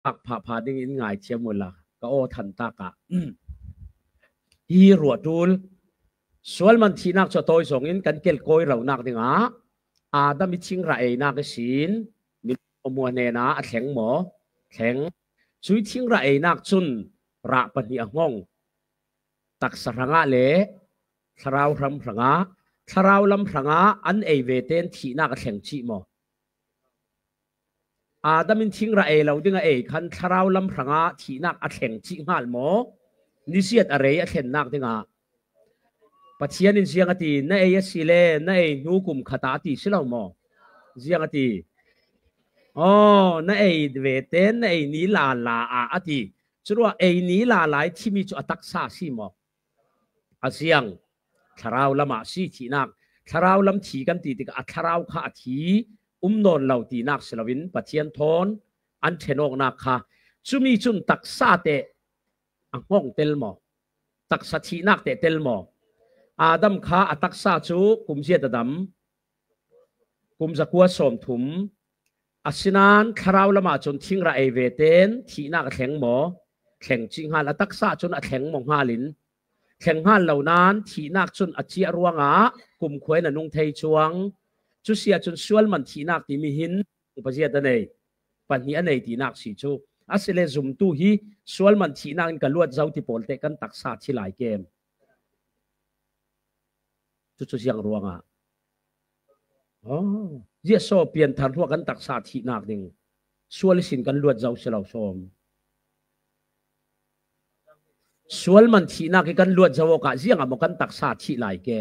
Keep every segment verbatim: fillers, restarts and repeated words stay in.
Ak phapha dingin ngaithiam uhla, ka aw than takah hi ruah tul. Sualman thihnak cu a tawi zongin kan kelkawi ronak dingah Adam i thingrah einak ihsin minung hmuahhmuah hnenah a thleng maw? Thleng. Cui thingrah einak cun rah pahnih a hngong. Taksa hrangah le thlarau hram hrangah, thlarau lam hrangah an ei ve tein thihnak a thleng cih maw? Adam in thingrah ei lo ding a ei khan thlarau lam hrangah thihnak a thleng cih hngal maw? Niziat a rei a thlennak dingah Pathian in ziang a ti, na ei a si le na ei hnu kum khatah a ti si lo maw? Ziang a ti. Aw, na ei ve tein na ei ni lala ah a ti. Curuah ei ni lala i thimi cu a taksa a si maw? A ziang. Thlarau lamah si thihnak. Thlarau lam thi kan ti tikah a thlarau kha a thi um nawn lo tinak si loin Pathian thawn an ṭhenawknak kha. Cumi cun taksa teh a hngawng tel maw? Taksa thihnak teh tel maw? Adam kha a taksa cu kum ziat a dam? Kum zakua sawmthum. Asinain thlarau lamah cun thingrah ei ve tein thihnak a thleng maw? Thleng cih hngal. A taksa cun a thleng maw hngal in? Thleng hngal lo nain thihnak cun a ciah ruangah kumkhua in a nung thei cuang. Cu si ahcun sualman thihnak timi hin paziat a nei, pahnih a nei tinak si cu. Asile zumtu hi sualman thihnak in ka luat zo ti pawl teh kan taksa thi lai kem? Cucu ziang ruangah? Oh, ziah saw pianthar hnuah kan taksa thihnak ding sual ihsin kan luat zo si lo sawm? Sualman thihnak i kan luat zo awkah ziangah maw kan taksa thih lai ke?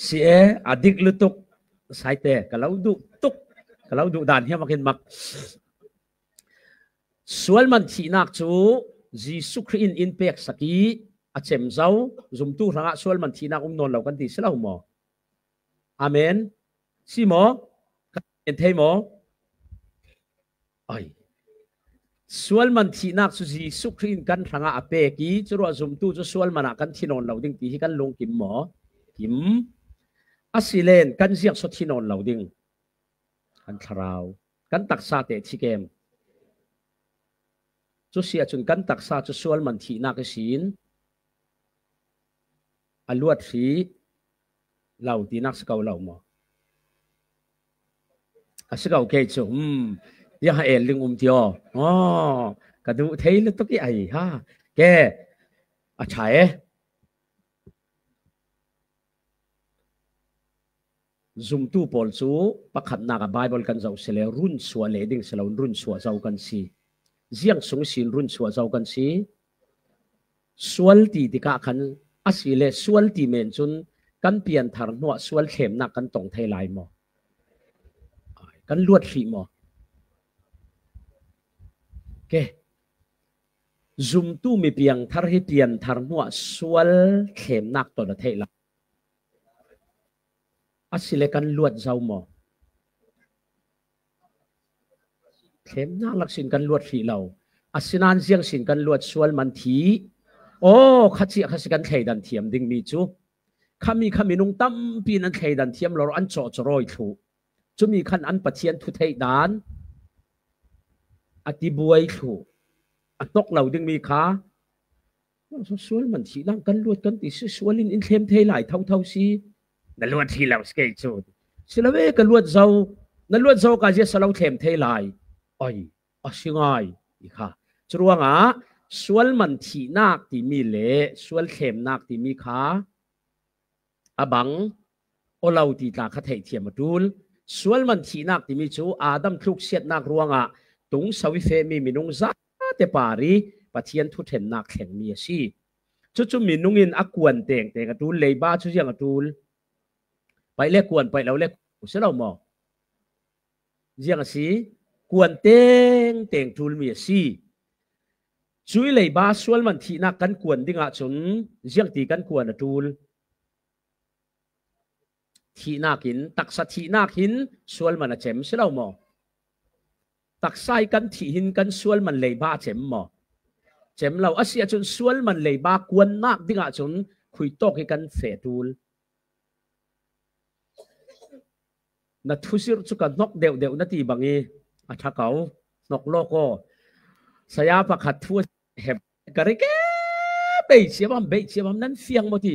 Si e, a dik lutuk. Saite, ka lo duh tuk. Ka lo duh dan hiam a kin mak. Sualman thihnak cu Jesuh Khrih in in peksak i a cem zo, zumtu hrangah sualman thihnak um nawn lo kan ti si lo maw? Amen. Si maw? Kan thei maw? Ai. Sualman thihnak cu Jesuh Khrih in kan hrangah a pek i, curuah zumtu cu sualman ah kan thi nawn lo ding ti hi kan lungkim maw? Kim. Asilen kan ziak saw thi nawn lo ding? Kan thlarau, kan taksa teh thi kem? Cu si ahcun kan taksa cu sualman thihnak ihsin a luat hrih lo tinak si ko lo maw? A si ko ke cu, um, tiang ha el ding um ti aw. Aw, ka duh thei lutuk i ai ha. Ke, a ṭha e. Zumtu pawl cu pakhatnak ah Baibal kan zoh si le runsuah leh ding si loin runsuah zo kan si. Ziang sung ihsin runsuah zo kan si? Sual ti tikah khan a si le sual ti men cun kan pianthar hnuah sual thlemnak kan tong thei lai maw? Kan luat hrih maw? Ke, zumtu mi piangthar hi pianthar hnuah sual thlemnak ton a theih lo. Asile kan luat zo maw? Thlemnak lak sin kan luat hrih lo. Asinain ziang sin kan luat sual man thi. Aw, kha ciah kha si kan thleidan thiam dingmi cu. Khami kha minung tampi in an thleidan thiam lo, an cawhcawrawi thluh. Cumi khan an Pathian thu theih dan a tibuai thluh. A hnok lo dingmi kha, sual man thihnak kan luat kan ti si, sual in in thlem thei lai thotho si. Na luat hrih lo si kei cu. Si lo ve, ka luat zo. Na luat zo ka zia si lo thlem thei lai. Oi, a si ngai. I kha. Curuangah sual man thihnak timi le sual thlemnak timi kha a bang aw lo ti tla kha theihthiam a ṭul. Sual man thihnak timi cu Adam tluksiatnak ruangah tungso i fehmi minung zate par i Pathian thuṭhennak thlengmi a si. Cucu minung in a kuan tengteng a ṭul, leiba cu ziang a ṭul? Paih le kuan, paih lo le kuan si lo maw? Ziang a si? Kuan tengteng ṭulmi a si. Cui leiba sual man thihnak kan kuan dingah cun ziangti kan kuan a ṭul? Thihnak in, taksa thihnak hin sual man a cem si lo maw? Taksa i kan thih hin kan sual man leiba a cem maw? Cem lo. A si ahcun sual man leiba kuannak dingah cun khuitawk hi kan feh tul. Na thuzirh cu ka hnok deuhdeuh na ti bang i a ṭha ko, hnok lawk aw. Saya pakhat thu a hep ka rik e, beih ciamam, beih ciamam, nan fiang maw ti.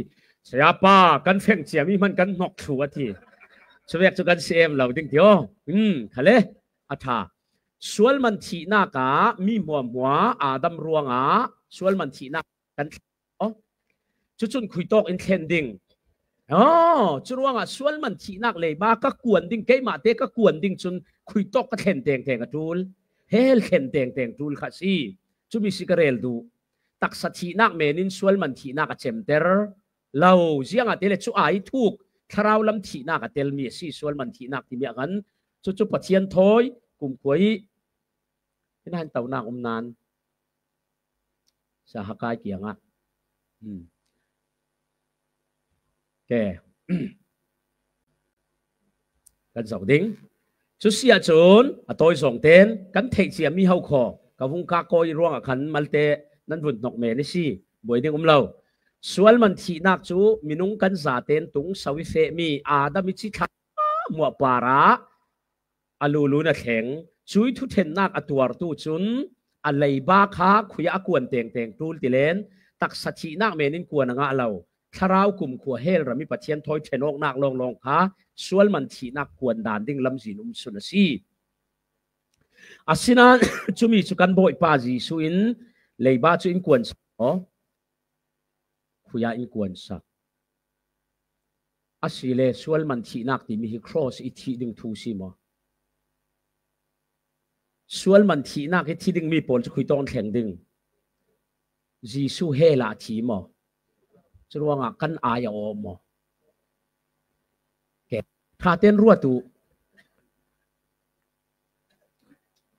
Sayapa, kan feng ciami hman kan hnok thlu a ti. Cuvek cu kan si em lo ding ti aw. Hmm, khale, a ṭha. Sual man thihnak ah mi hmuahhmuah Adam ruangah sual man thihnak kan aw. Cucun khuitawk in thlen ding. Aw, curuangah sual man thihnak leiba ka kuan ding, keimahte ka kuan ding cun khuitawk ka thlen tengteng a ṭul. Hell thlen tengteng ṭul kha si. Cumi si ka rel duh. Taksa thihnak men in sual man thihnak a cemter lo. Ziangahtile cu aa i thuk thlarau lam thihnak a telmi a si, sual man thihnak timi ah khan cucu Pathian thawi kumkhua i hinain tonak um nan. Sa Hagai kiangah. Hmm. Ke. Kan zoh ding. Cu si ahcun a tawi zong ten kan theih ciami ho kho. Ka vung ka kawi ruangah khan malte nan vun hnok men i si. Buai ding um lo. Sual man thihnak cu minung kan zaten tung so i fehmi Adam i cithla hmuah parah a lulu na thleng, cui thuṭhennak a tuartu cun a leiba kha khui ah a kuan tengteng ṭul ti len taksa thihnak men in kuan a ngah lo. Thlarau kumkhua hell ram i Pathian thawi ṭhen awknak lawnglawng kha sual man thihnak kuan dan ding lamzin um sun a si. Asinain cumi cu kan Bawipa Jesuh in leiba cu in kuan sak maw? Khui ah in kuan sak. Asile sual man thihnak timi hi cross i thih ding thu si maw? Sual man thihnak i thi dingmi pawl cu khuitawk an thleng ding. Jesuh hell ah a thi maw? Curuangah kan ai a aw maw? Ke, ṭha ten ruat uh.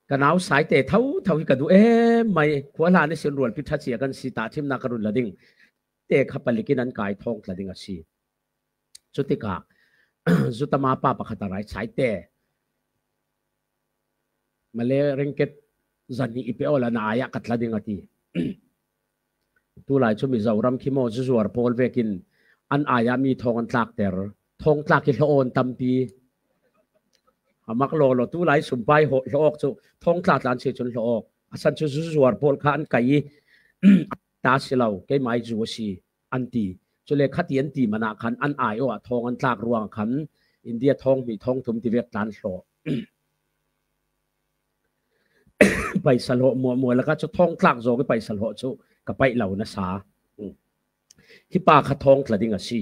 Ka nau Saite thotho hi ka duh em mai. Khua hlan ihsin rualpi ṭha cia kan si, tahṭhimnak ka run la ding. Te kha palik in an kai thawng tla ding a si. Cutikah zutama pa pakhat a ra i, Saite, male ringkit zahnih i pe awla na ai ah ka tla ding a ti. Tulai cu Mizoram khi maw zuzuar pawl vekin an ai ah mi thawng an tlakter. Thawng tlak hi hlawh awn tampi. A mak lawlaw tulai sumpai hlawh awk cu thawng tla tlan si cun hlawh awk. A san cu zuzuar pawl kha an kai i ta si lo, keimah i zu a si an ti. Cule khati an ti man ah khan an ai awh ah thawng an tlak ruang ah khan India thawng hnih thawng thum ti vek tlan hlawh. Paisa hlawh muahmuah lakah cu thawng tlak zawng i paisa hlawh cu ka paih lo na sa. Hi pa kha thawng tla ding a si.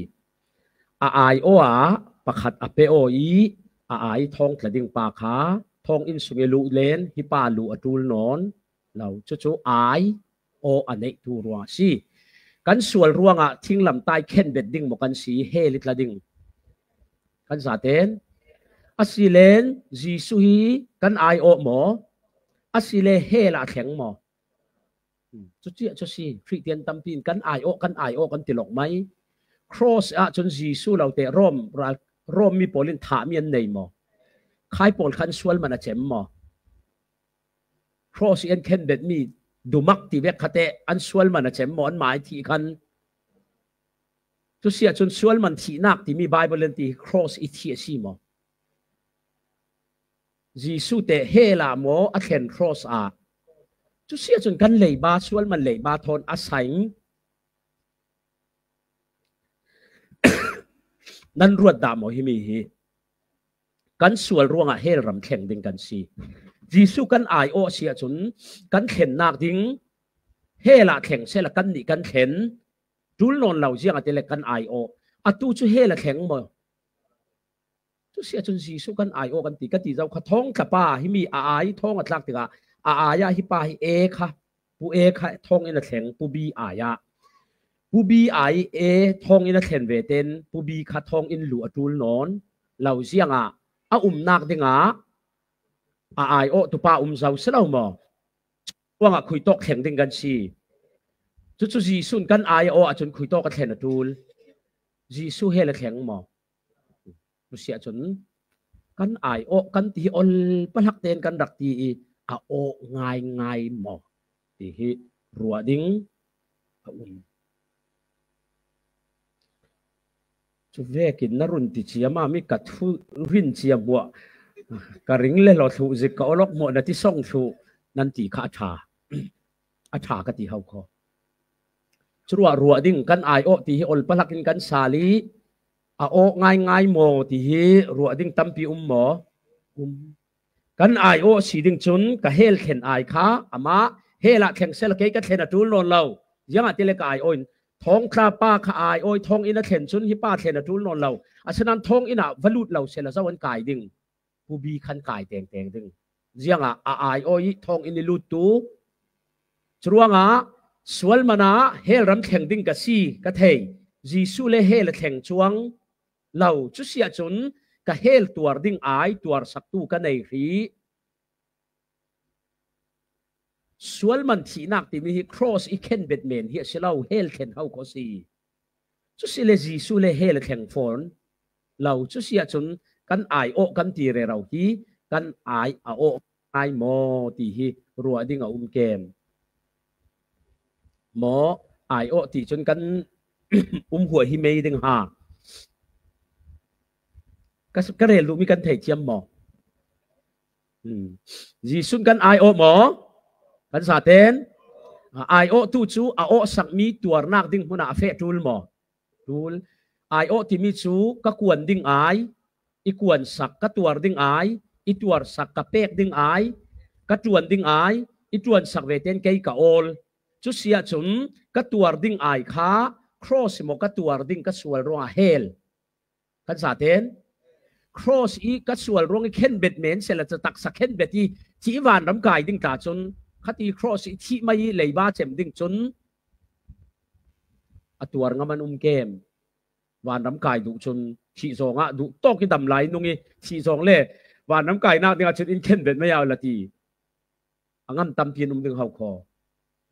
A ai aw ah pakhat a pe aw i a ai thawng tla ding pa kha thawng inn sung i luh len hi pa luh a ṭul nawn lo. Cucu ai aw a neihtu ruang a si. Kan sual ruangah thinglamtai khenbet ding maw kan si, hell i tla ding? Kan zaten a si len Jesuh hi kan ai aw maw? A si le hell ah a thleng maw? Hmm, cuci ah cu si, Khristian tampi in kan ai aw, kan ai aw kan ti lawk mai. Cross ah cun Jesuh lo te Rom ral, Rom mi pawl in thahmi an nei maw? Khai pawl khan sual man a cem maw? Cross i an khenbetmi dumak ti vek khate an sual man a cem maw? An mai thih khan. Cu si ah cun sual man thihnak timi Bible in ti cross i thih a si maw? Jesuh te hell ah maw a thlen cross ah? Cu si ah cun kan leiba, sual man leiba thawn a saing. Nan ruat dah maw himi hi? Kan sual ruangah hell ram thleng ding kan si. Jesuh kan ai aw si ah cun kan thlennak ding hell ah thleng sela kan nih kan thlen ṭul nawn lo ziangahtile kan ai aw. Atu cu hell a thleng maw? Cu si ah cun Jesuh kan ai aw kan ti, ka ti zo kha thawng tla pa himi a ai thawng a tlak tikah a ai ah hi pa hi e kha, pu e kha thawng in a thleng, pu bi ai ah. Pu bi ai e thawng in a thlen ve ten pu bi kha thawng in luh a ṭul nawn lo ziangah a umnak dingah a ai aw tupa um zo si lo maw? Ruangah khuitawk thleng ding kan si. Cucu Jesuh in kan ai aw ah cun khuitawk a thlen a ṭul. Jesuh hell a thleng maw? Cu si ah cun kan ai aw kan ti hi ol pahlak tein kan rak ti i a aw ngaingai maw? Ti hi ruah ding a um. Chu vekin na run ti ciam a, mi ka thu rin ciam huah, ka ring le lo thluh zik, ka awlok mawh na ti song thluh nan ti kha a ṭha, a ṭha ka ti hau khaw. Chu ruah ruah ding kan ai awh ti hi ol pahlakin kan sal i a awh ngai ngai maw ti hi ruah ding tampi um maw? Um. Kan ai awh si ding cun ka hell thlen ai kha amah hell ah thleng sela kei ka thlen a ṭul nawn lo. Ziangahtile ka ai awh in thawngtla pa kha ai awh i thawng in a thlen cun hi pa thlen a ṭul nawn lo. Asinan thawng in ah va lut lo sela zo an kai ding. Pubi khan kai tengteng ding. Ziangah a ai awh i thawng in i lut tu. Curuangah sual manah hell ram thleng ding ka si ka thei. Jesuh le hell a thleng cuang lo, cu si ahcun ka hell tuar ding ai tuarsaktu ka nei hrih. Sual man thihnak timi hi cross i khenbet men hi a si lo, hell thlen ho khaw si. Cu si le Jesuh le hell a thleng fawn lo, cu si ahcun kan ai awh kan ti rero hi kan ai a awh ai maw ti hi ruah ding a um kem? Maw, ai awh ti cun kan um huai hi mei ding ha. Ka, ka rel duhmi kan thei thiam maw? Hmm. Jesuh kan ai awh maw? Kan zaten a ai awh tu cu a awh sakmi tuarnak ding hmunah a feh ṭul maw? Ṭul. Ai awh timi cu ka kuan ding ai, i kuansak, ka tuar ding ai, i tuarsak, ka pek ding ai, ka ṭuan ding ai, i ṭuansak ve tein kei ka awl. Cu si ahcun ka tuar ding ai kha cross maw, ka tuar ding ka sual ruangah hell? Kan zaten cross i ka sual ruang i khenbet men sela cu taksa khenbet i thih i vanram kai ding ta cun khat i cross i thih mai i leiba cem ding cun a tuar ngam an um kem? Vanram kai duh cun thih zawngah duh tawk i dam lai nung i thih zawng le vanram kainak dingah cun in khenbet mai au la ti. A ngam tampi an um ding hau khaw.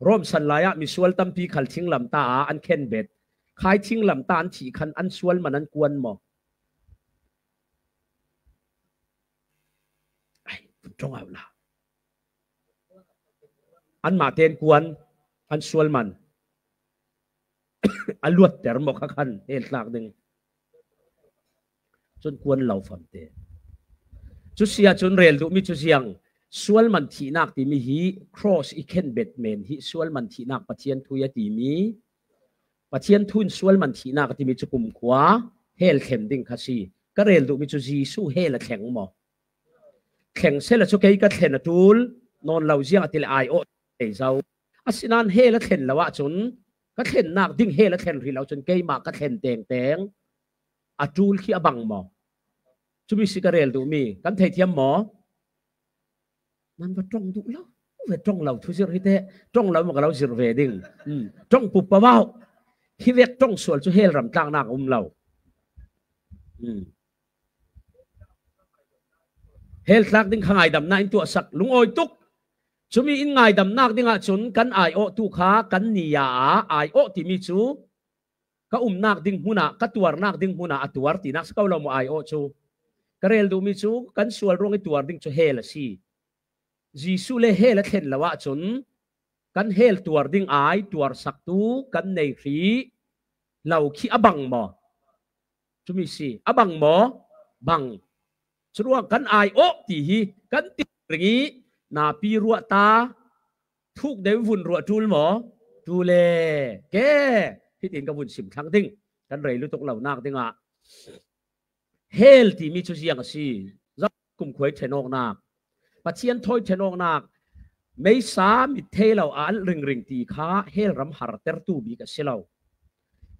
Rom san lai ah misual tampi khal thinglam ta ah an khenbet. Khai thinglam ta an thih khan an sual man an kuan maw? Ai, vun ṭong au la. Anmah tein kuan an sual man. A luatter maw kha khan hell tlak ding. Cun kuan lo famte. Cu si ahcun rel duhmi cu ziang sual man thihnak timi hi cross i khenbet men hi sual man thihnak Pathian thu a timi, Pathian thu in sual man thihnak a timi cu kumkhua hell thlen ding kha si. Ka rel duhmi cu Jesuh hell a thleng maw? Thleng sela cu kei ka thlen a ṭul nawn lo, ziangahtile ai awh thei zo. Asinan hell a thlen lo ahcun ka thlennak ding hell a thlen rih lo cun keimah ka thlen tengteng a ṭul khi a bang maw? Cumi si ka rel duhmi, kan theithiam maw? Nan va ṭong duh lo ve, ṭong lo thu zirh hi teh, ṭong lo maw ka lo zirh ve ding. Hmm. Ṭong pup pavau. Hi vek ṭong sual cu hell ram tlaknak a um lo. Hmm. Hell tlak ding kha ngaidamnak in tuahsak lungawi tuk. Cumi in ngaidamnak dingah cun kan ai awh tu kha kan ni a ai awh timi cu ka umnak ding hmunah, ka tuarnak ding hmunah a tuar tinak si ko lo maw ai awh cu? Ka rel duhmi cu kan sual ruang i tuar ding cu hell a si. Jesuh le hell a thlen lo ahcun kan hell tuar ding ai tuarsaktu kan nei hrih lo khi a bang maw? Cumi si. A bang maw? Bang. Curuang kan ai awh ti hi kan ti ring i napi ruah ta, thuk deuh vun ruah ṭul maw? Ṭul e. Ke, hitin ka vun sim thlang ding. Kan rei lutuk lonak dingah hell timi cu ziang a si. Zo kumkhuai ṭhenawknak, Pathian thawi ṭhenawknak, meisa mit thei lo a alh ringring ti kha hell ram hartertu bik a si lo.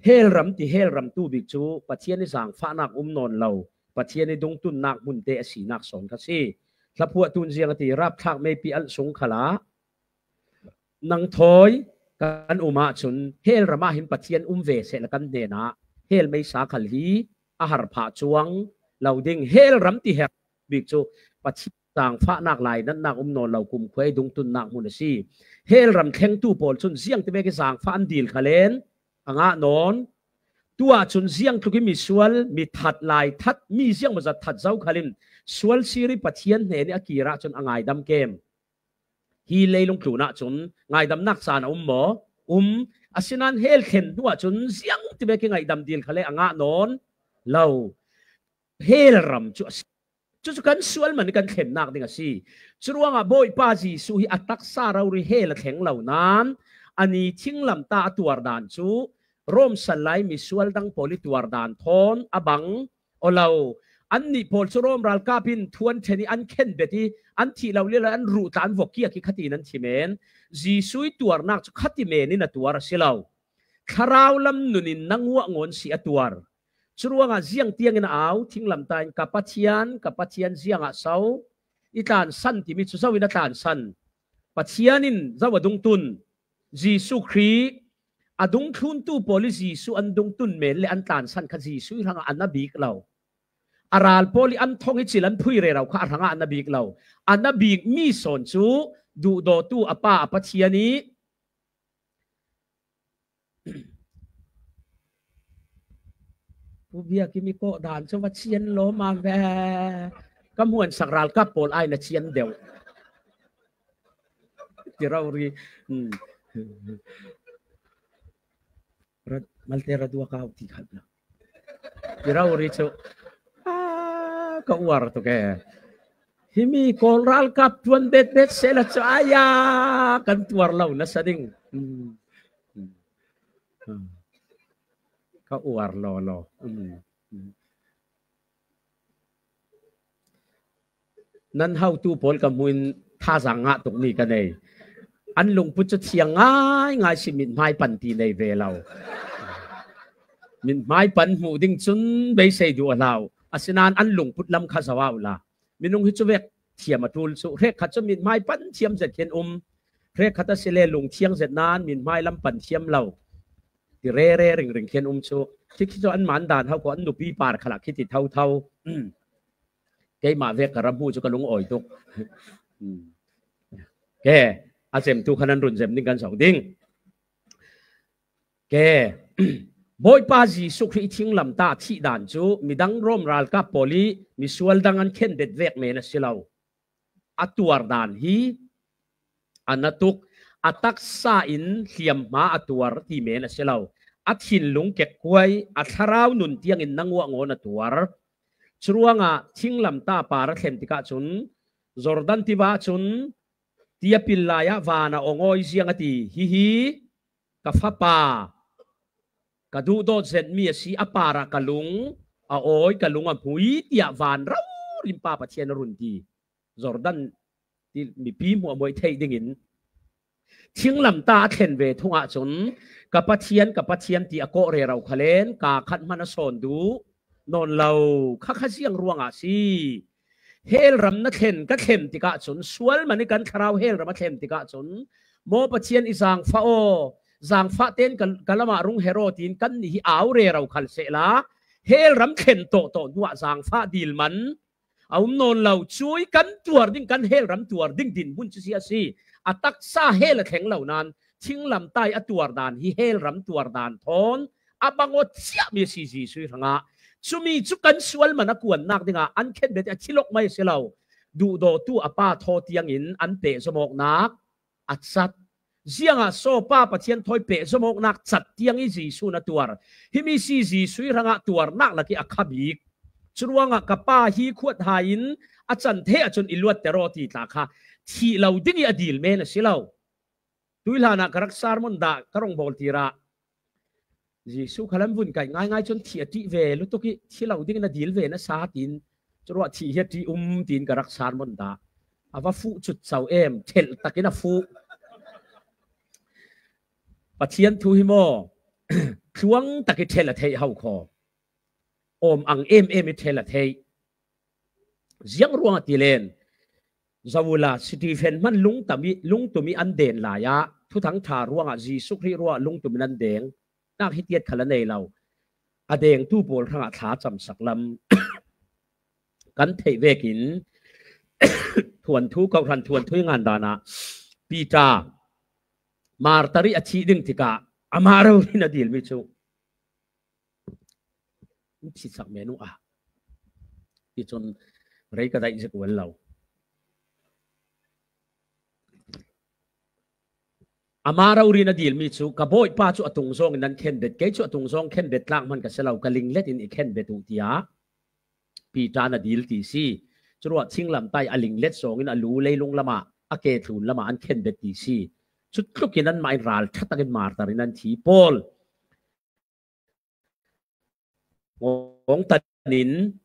Hell ram ti hell ram tu bik cu Pathian i zaangfahnak um nawn lo, Pathian i dungtunnak hmunte a sinak sawn kha si. Hlaphuah tun ziang a ti, rapthlak meipi alh sung khalah nang thawi kan um ahcun hell ram ah hin Pathian um ve seh la kan hnenah hell meisa khal hi a har phah cuang lo ding. Hell ram ti hell bik cu Pathian zaangfahnak lainatnak um nawn lo kumkhuai dungtunnak hmun a si. Hell ram thlengtu pawl cun ziang ti vek i zaangfah an dil khal in a ngah nawn. Tuah cun ziang tluk i misual, mi that, lai that, mi ziang maw zat that zo khal in sual sir i Pathian hnen i a kir ahcun a ngaidam kem. Hi leilung tlun ahcun ngaidamnak caan a um maw? Um. Asinan hell thlen hnu ahcun ziang ti vek i ngaidam dil khal in a ngah nawn. lo. Hell ram cu a si. Cucu kan sual man kan thlemnak ding a si. Curuangah Bawipa Jesuh hi a taksa rori hell a thleng lo nain a ni thinglamtah a tuar dan cu Rom sallai misual dang pawl i tuar dan thawn a bang aw lo. Annih pawl cu Rom ralkap in thuan ṭhen i an khen bet i an thih lo lila an ruh tla an vok kiak i khatin an thi men. Jesuh i tuarnak cu khati men in a tuar a si lo. Thlarau lam nun in nanguah ngawn si a tuar. Curuangah ziang tiangin a au, thinglamtah in, "Ka Pathian, ka Pathian, ziangah so i tlansan?" timi cu zo in a tlansan. Pathian in zo a dungtun. Jesuh Khrih a dungthluntu pawl i Jesuh an dungtun men le an tlansan kha Jesuh hrangah a na bik lo. A ral pawl i an thong i cil an phui rero kha a hrangah a na bik lo. A na bikmi sawn cu duhdawtu a Pa a Pathian i Pu Biak i mi kawh dan cu va cian lawm a ve. Ka hmuan sak ralkap pawl ai na cian deuh. Ti rori. Hmm. Rat, malte rat dua kau ti khat la. Ti rori cu. Ah, ka uar tuk e. Himi Kawl ralkap tuan bet bet sehla cu aya kan tuar lo nasa ding. Hmm. Hmm. Ka uar lawlaw. Hmm. Hmm. Nan hotu pawl ka hmuin thazaang ngah tukmi ka nei. An lungput cu thiang ngaingai si, mithmai pan ti nei ve lo. Mithmai pan hmuh ding cun beisei duh a hlau. Asinain an lungput lam kha zoh a uhla. Minung hi cu vek thiam a ṭul cu. Hrekkhat cu mithmai pan thiam zet khin um. Hrekkhat a si le lungthiang zet nain mithmai lam pan thiam lo. Ti rere ringring khin um cu. Khi khi cu an man dan ho ko an nupi par khalah khi ti thotho. Keimah vek ka ram hmu cu ka lung awi tuk. Ke, a zemtu khan an run zem ding kan zoh ding. Ke, Bawipa Jesuh Khrih thinglamtah thih dan cu midang Rom ralkap pawl i misual dang an khen bet vek men a si lo. A tuar dan hi a na tuk, a taksa in hliamhma a tuar ti men a si lo. A thinlung kekkuai, a thlarau nun tiangin nanguah ngawn a tuar. Curuangah thinglamtah par a thlen tikah cun Jordan tiva cun ti a pil lai ah van a ong awi ziang a ti. Hihi ka fapa, ka duhdawt zetmi a si, a parah ka lung a awi, ka lung a hmui, tiah van rori in Pa Pathian a run ti. Jordan ti mipi hmuahmuah i theih dingin thinglamtah a thlen ve thungah cun, "Ka Pathian, ka Pathian," ti a kawh rero kha len, kaa khat hman a sawn duh nawn lo. Kha kha ziang ruangah a si? Hell ram na thlen, ka thlen tikah cun, sual man i kan thlarau hell ram a thlen tikah cun, "Maw Pathian, i zaangfah aw, zaangfah tein ka, ka lamah rung her aw," tiin kannih hi au rero khal sehla, hell ram thlen tawhtawh hnuah zaangfah dil man a um nawn lo. Cui kan tuar ding, kan hell ram tuar ding dinhmun cu si a si. A taksa hell a thleng lo nain thinglamtah i a tuar dan hi hell ram tuar dan thawn a bang aw ciahmi a si Jesuh hrangah. Cumi cu kan sual man a kuannak dingah an khen bet a thilok mai a si lo. Duhdawtu a Pa thaw tiangin an pehzom awknak a cat. Ziangah so Pa Pathian thawi pehzom awknak cat tiang i Jesuh na tuar. Himi si Jesuh hrangah tuarnak lak i a kha bik. Curuangah ka Pa hi khuat hai in a can theih ahcun i luatter aw ti tla kha thih lo ding i a dil men a si lo. Tuihlan ah ka rak sermon dah ka rong bawl tirah Jesuh kha lam vun kaih ngaingai cun thih a ṭih ve lutuk i thi lo dingin a dil ve na sa tiin curuah thih hi a ṭih um tiin ka rak sermon dah. A va fuh cut co em, thelh takin a fuh. Pathian thu hi maw? Tluang tak i thelh a theih ho kho. Awm ang em em i thelh a theih. Ziang ruangah ti len, zola Stephen hman lungtum i, lungtum i an den lai ah Thuthang ṭha ruangah Jesuh Khrih ruangah lungtum in an deng. Nak hi tiat khal a nei lo. A dengtu pawl hrangah thla camsak lam kan theih vekin thuanthu, Kohhran thuanthu i ngan dan ah Peter martar i a thih ding tikah amah rori in a dilmi cu Thisak men uh a. Ti cun rei ka daih zik ual lo. Ama rori na dil mi cu, ka Bawipa cu a tung zawng in nan khenbet, kei cu a tung zawng khenbet tlak hman ka si lo, ka linglet in i khenbet uh, tiah Peter na dil ti si. Curuah thinglamtai a linglet zawng in a lu leilung lamah, a ke tlun lamah an khenbet ti si. Cutluk in anmah in ral ṭha takin martar in an thi. Paul hngawng tan in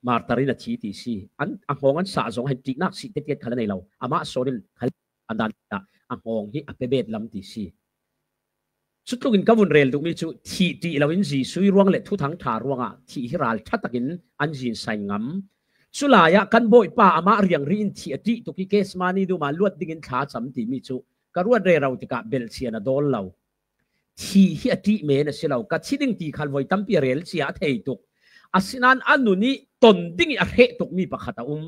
martar in a thi ti si. An, a hngawng an sah zong hin ṭihnak sih tetiat khal a nei lo. Amah sawn in khal an dan ah a hngawng hi a pe bet lam ti si. Cutlukin ka vun rel duhmi cu thih ṭih loin Jesuh ih ruang le Thuthang ṭha ruangah thih hi ral ṭha takin an zinsai ngam. Culai ah kan Bawipa amah riangri in thih a ṭih tuk ih Gethsemane dum ah luat dingin thla a cam timi cu ka ruat rero tikah belhchian a dawl lo. Thih hi a ṭih men a si lo, ka thi ding ti khal voi tampi a rel cia a thei tuk. Asinain a nun ih ton ding ih a hreh tukmi pakhat a um.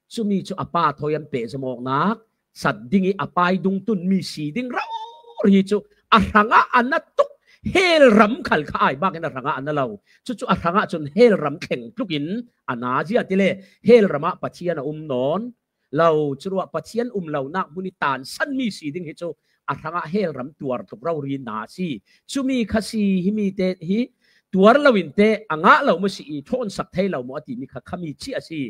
Cumi cu a pa thawi an pehzom awknak cat ding ih a pa ih dungtunmi si ding rori hi cu a hrangah a na tuk. Hell ram khal kha ai bakin a hrangah a na lo. Cucu a hrangah cun hell ram thleng tlukin a na, ziahtile hell ramah Pathian a um nawn lo. Curuah Pathian um lonak hmun ih tansanmi si ding hi cu a hrangah hell ram tuar tluk rori na a si. Cumi kha si, himi te hi tuar loin te a ngah lo maw si ih ṭhawnsak thei lo maw a timi kha khami cia a si.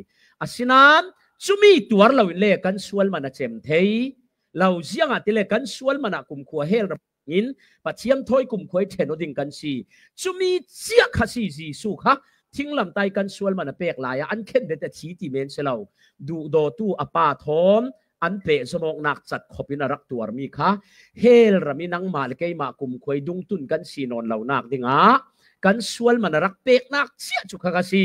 Asinain cumi tuar loin le kan sual man a cem thei lo, ziangahtile kan sual man ah kumkhua hell ram in Pathian thawi kumkhua ih ṭhen aw ding kan si. Cumi cia kha si. Jesuh kha thinglamtai kan sual man a pek lai ah an khenbet a thi ti men si lo. Duhdawtu a pa thawn an pehzom awknak cat khop in a rak tuarmi kha hell ram ih nangmah le keimah kumkhua ih dungtun kan si nawn lonak dingah kan sual man a rak peknak cia cu kha kha si.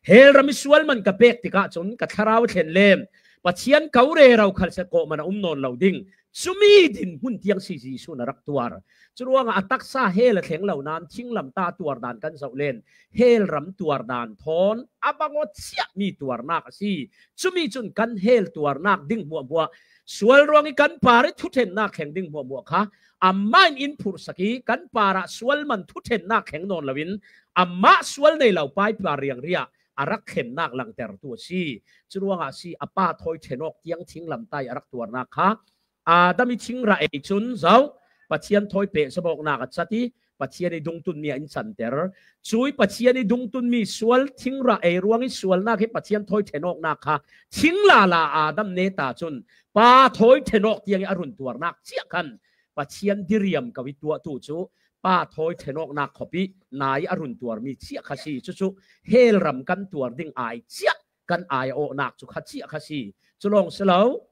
Hell ram ih sual man ka pek tikah cun ka thlarau thlen lem, Pathian ko rero khal se kawh man a um nawn lo ding. Cumi dinhmun tiang si Jesuh na rak tuar. Curuangah a taksa hell a thleng lo nain thinglamta tuar dan kan zoh len hell ram tuar dan thawn a bang aw ciahmi tuarnak a si. Cumi cun kan hell tuarnak ding hmuahhmuah, sual ruangih kan parih thuṭhennak thleng ding hmuahhmuah kha amah in in phurhsak ih kan parah sual man thuṭhennak thleng nawn loin amah sual nei lo pa ih par riangri ah a rak thlennak langtertu a si. Curuangah a si, a pa thawi ṭhen awk tiang thinglamtai a rak tuarnak kha Adam ih thingrah ei cun zoh, Pathian thawi pehzom awknak a cat ih Pathian ih dungtunmi ah in canter. Cuih Pathian ih dungtunmi sual thingrah ei ruangih sualnak hi Pathian thawi ṭhen awknak kha thing lala Adam neta cun pa thawi ṭhen awk tiangih a run tuarnak ciah khan Pathian diriam ko ih tuahtu cu pa thawi ṭhen awknak khop ih nai a run tuarmi ciah kha si. Cucu hell ram kan tuar ding ai ciah kan ai a awhnak cu kha ciah kha si. Cu lawng si lo,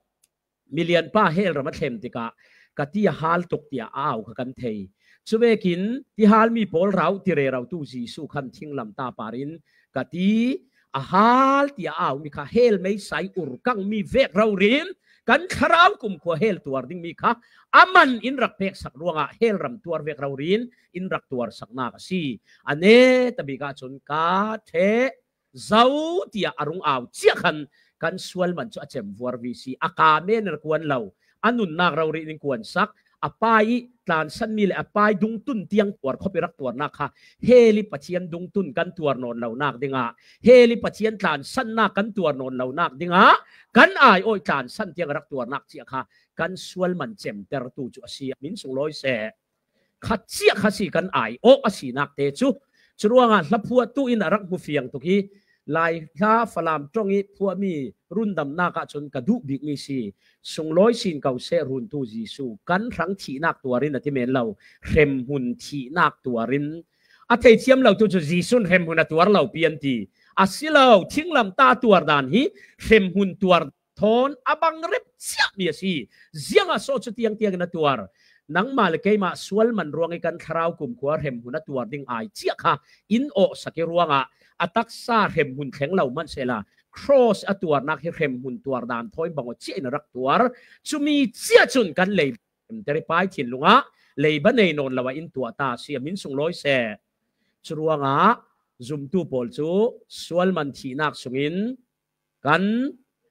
milianpa hell ram a thlem tikah ka ti a hal tuk tiah a au kha kan thei. Cuvekin ti halmi pawl ra uh ti rerotu Jesuh khan thinglamta parin ka ti a hal tiah a aumi kha hell meisa ih urkangmi vek rori in kan thlarau kumkhua hell tuar dingmi kha a man in rak peksak ruangah hell ram tuar vek rori in in rak tuarsaknak a si. A neta bik ahcun ka ṭheh zo tiah a rung au ciah khan kan sual man cu a cem vuarvi si. A ka men a kuan lo, a nunnak rori in kuansak, a pa ih tlansanmi le a pa ih dungtun tiang tuar khop ih rak tuarnak kha hell ih Pathian dungtun kan tuar nawn lonak dingah, hell ih Pathian tlansannak kan tuar nawn lonak dingah kan ai awih tlansan tiang a rak tuarnak ciah kha kan sual man cemtertu cu a si. A min sunglawi seh. Kha ciah kha si kan ai awk a sinak te cu. Curuangah hlaphuahtu in a rak hmu fiang tuk ih, Lai hla Falam ṭong ih phuahmi rundamnak ahcun ka duh bikmi si. Sunglawi sin ko seh runtu Jesuh kan hrang thihnak tuar in a ti men lo, hremhmun thihnak tuar in a theithiam lotu cu Jesuh in hremhmun a tuar lo pian ti. A si lo, thinglamta tuar dan hi hremhmun tuar thawn a bang rep ciahmi a si. Ziangah so cu tiang tiang in a tuar? Nangmah le keimah sual man ruangih kan thlarau kumkhua hremhmun a tuar ding ai ciah kha in awhsak ih ruangah a taksa hremhmun thleng lo hmanh sehla, cross a tuarnak hi hremhmun tuar dan thawi bang aw ciah in a rak tuar. Cumi ciah cun kan lei ter ih pai thinlung ah leiba nei nawn lo ah in tuah ta a si. A min sunglawi seh. Curuangah zumtu pawl cu sual man thihnak sungin kan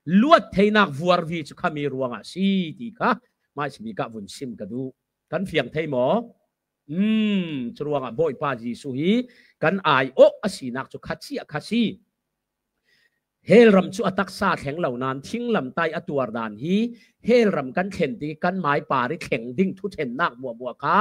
luat theinak vuarvi cu khami ruangah a si ti kha hmaisabik ah vun sim ka duh. Kan fiang thei maw? Um, curuangah Bawipa Jesuh hi kan ai awk a sinak cu kha ciah kha si. Hell ram cu a taksa thleng lo nain thinglamtah i a tuar dan hi, hell ram kan thlen ding, kan mai par i thleng ding thuṭhennak hmuahhmuah kha,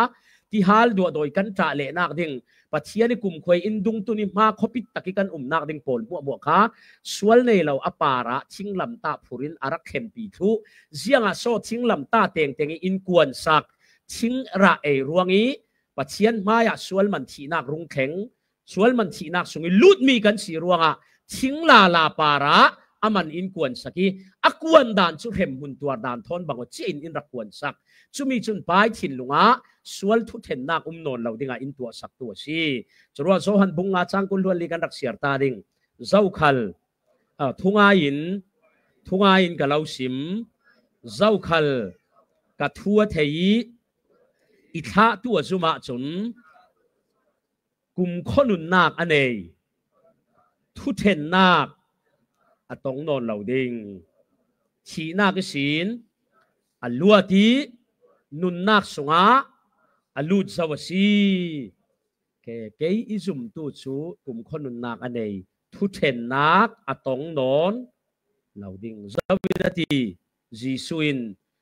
tihal duahdawi kan ṭah lehnak ding, Pathian i kumkhua i inn dungtun i hma khuapit tak i kan umnak ding pawl hmuahhmuah kha, sual nei lo a parah thinglamtah phur in a rak thlenpi thluh. Ziangah so thinglamtah tengteng i innkuan sak, thingrah ei ruang i Pathian hmaiah sual man thihnak rung thleng, sual man thihnak sung i lutmi kan si ruangah thing lala parah a man innkuan sak i, a kuan dan cu hremhmun tuar dan thawn bang aw cia in in rak kuan sak. Cumi cun Pa i thinlung ah sual thuṭhennak um nawn lo dingah in tuahsaktu a si. Curuah Johan bung nga cang kul hluan li kan rak siar ta ding. Zokhal, ah, thungai in, thungai in ka lo sim. Zokhal ka thu a thei i, i thlahtu a zum ahcun kumkhua nunnak a nei, thuṭhennak a tong nawn lo ding. Thihnak ihsin a luat i nunnak sungah a lut zo a si. Ke, kei i zumtu cu kumkhua nunnak a nei, thuṭhennak a tong nawn lo ding. Zo in a ti, Jesuh in,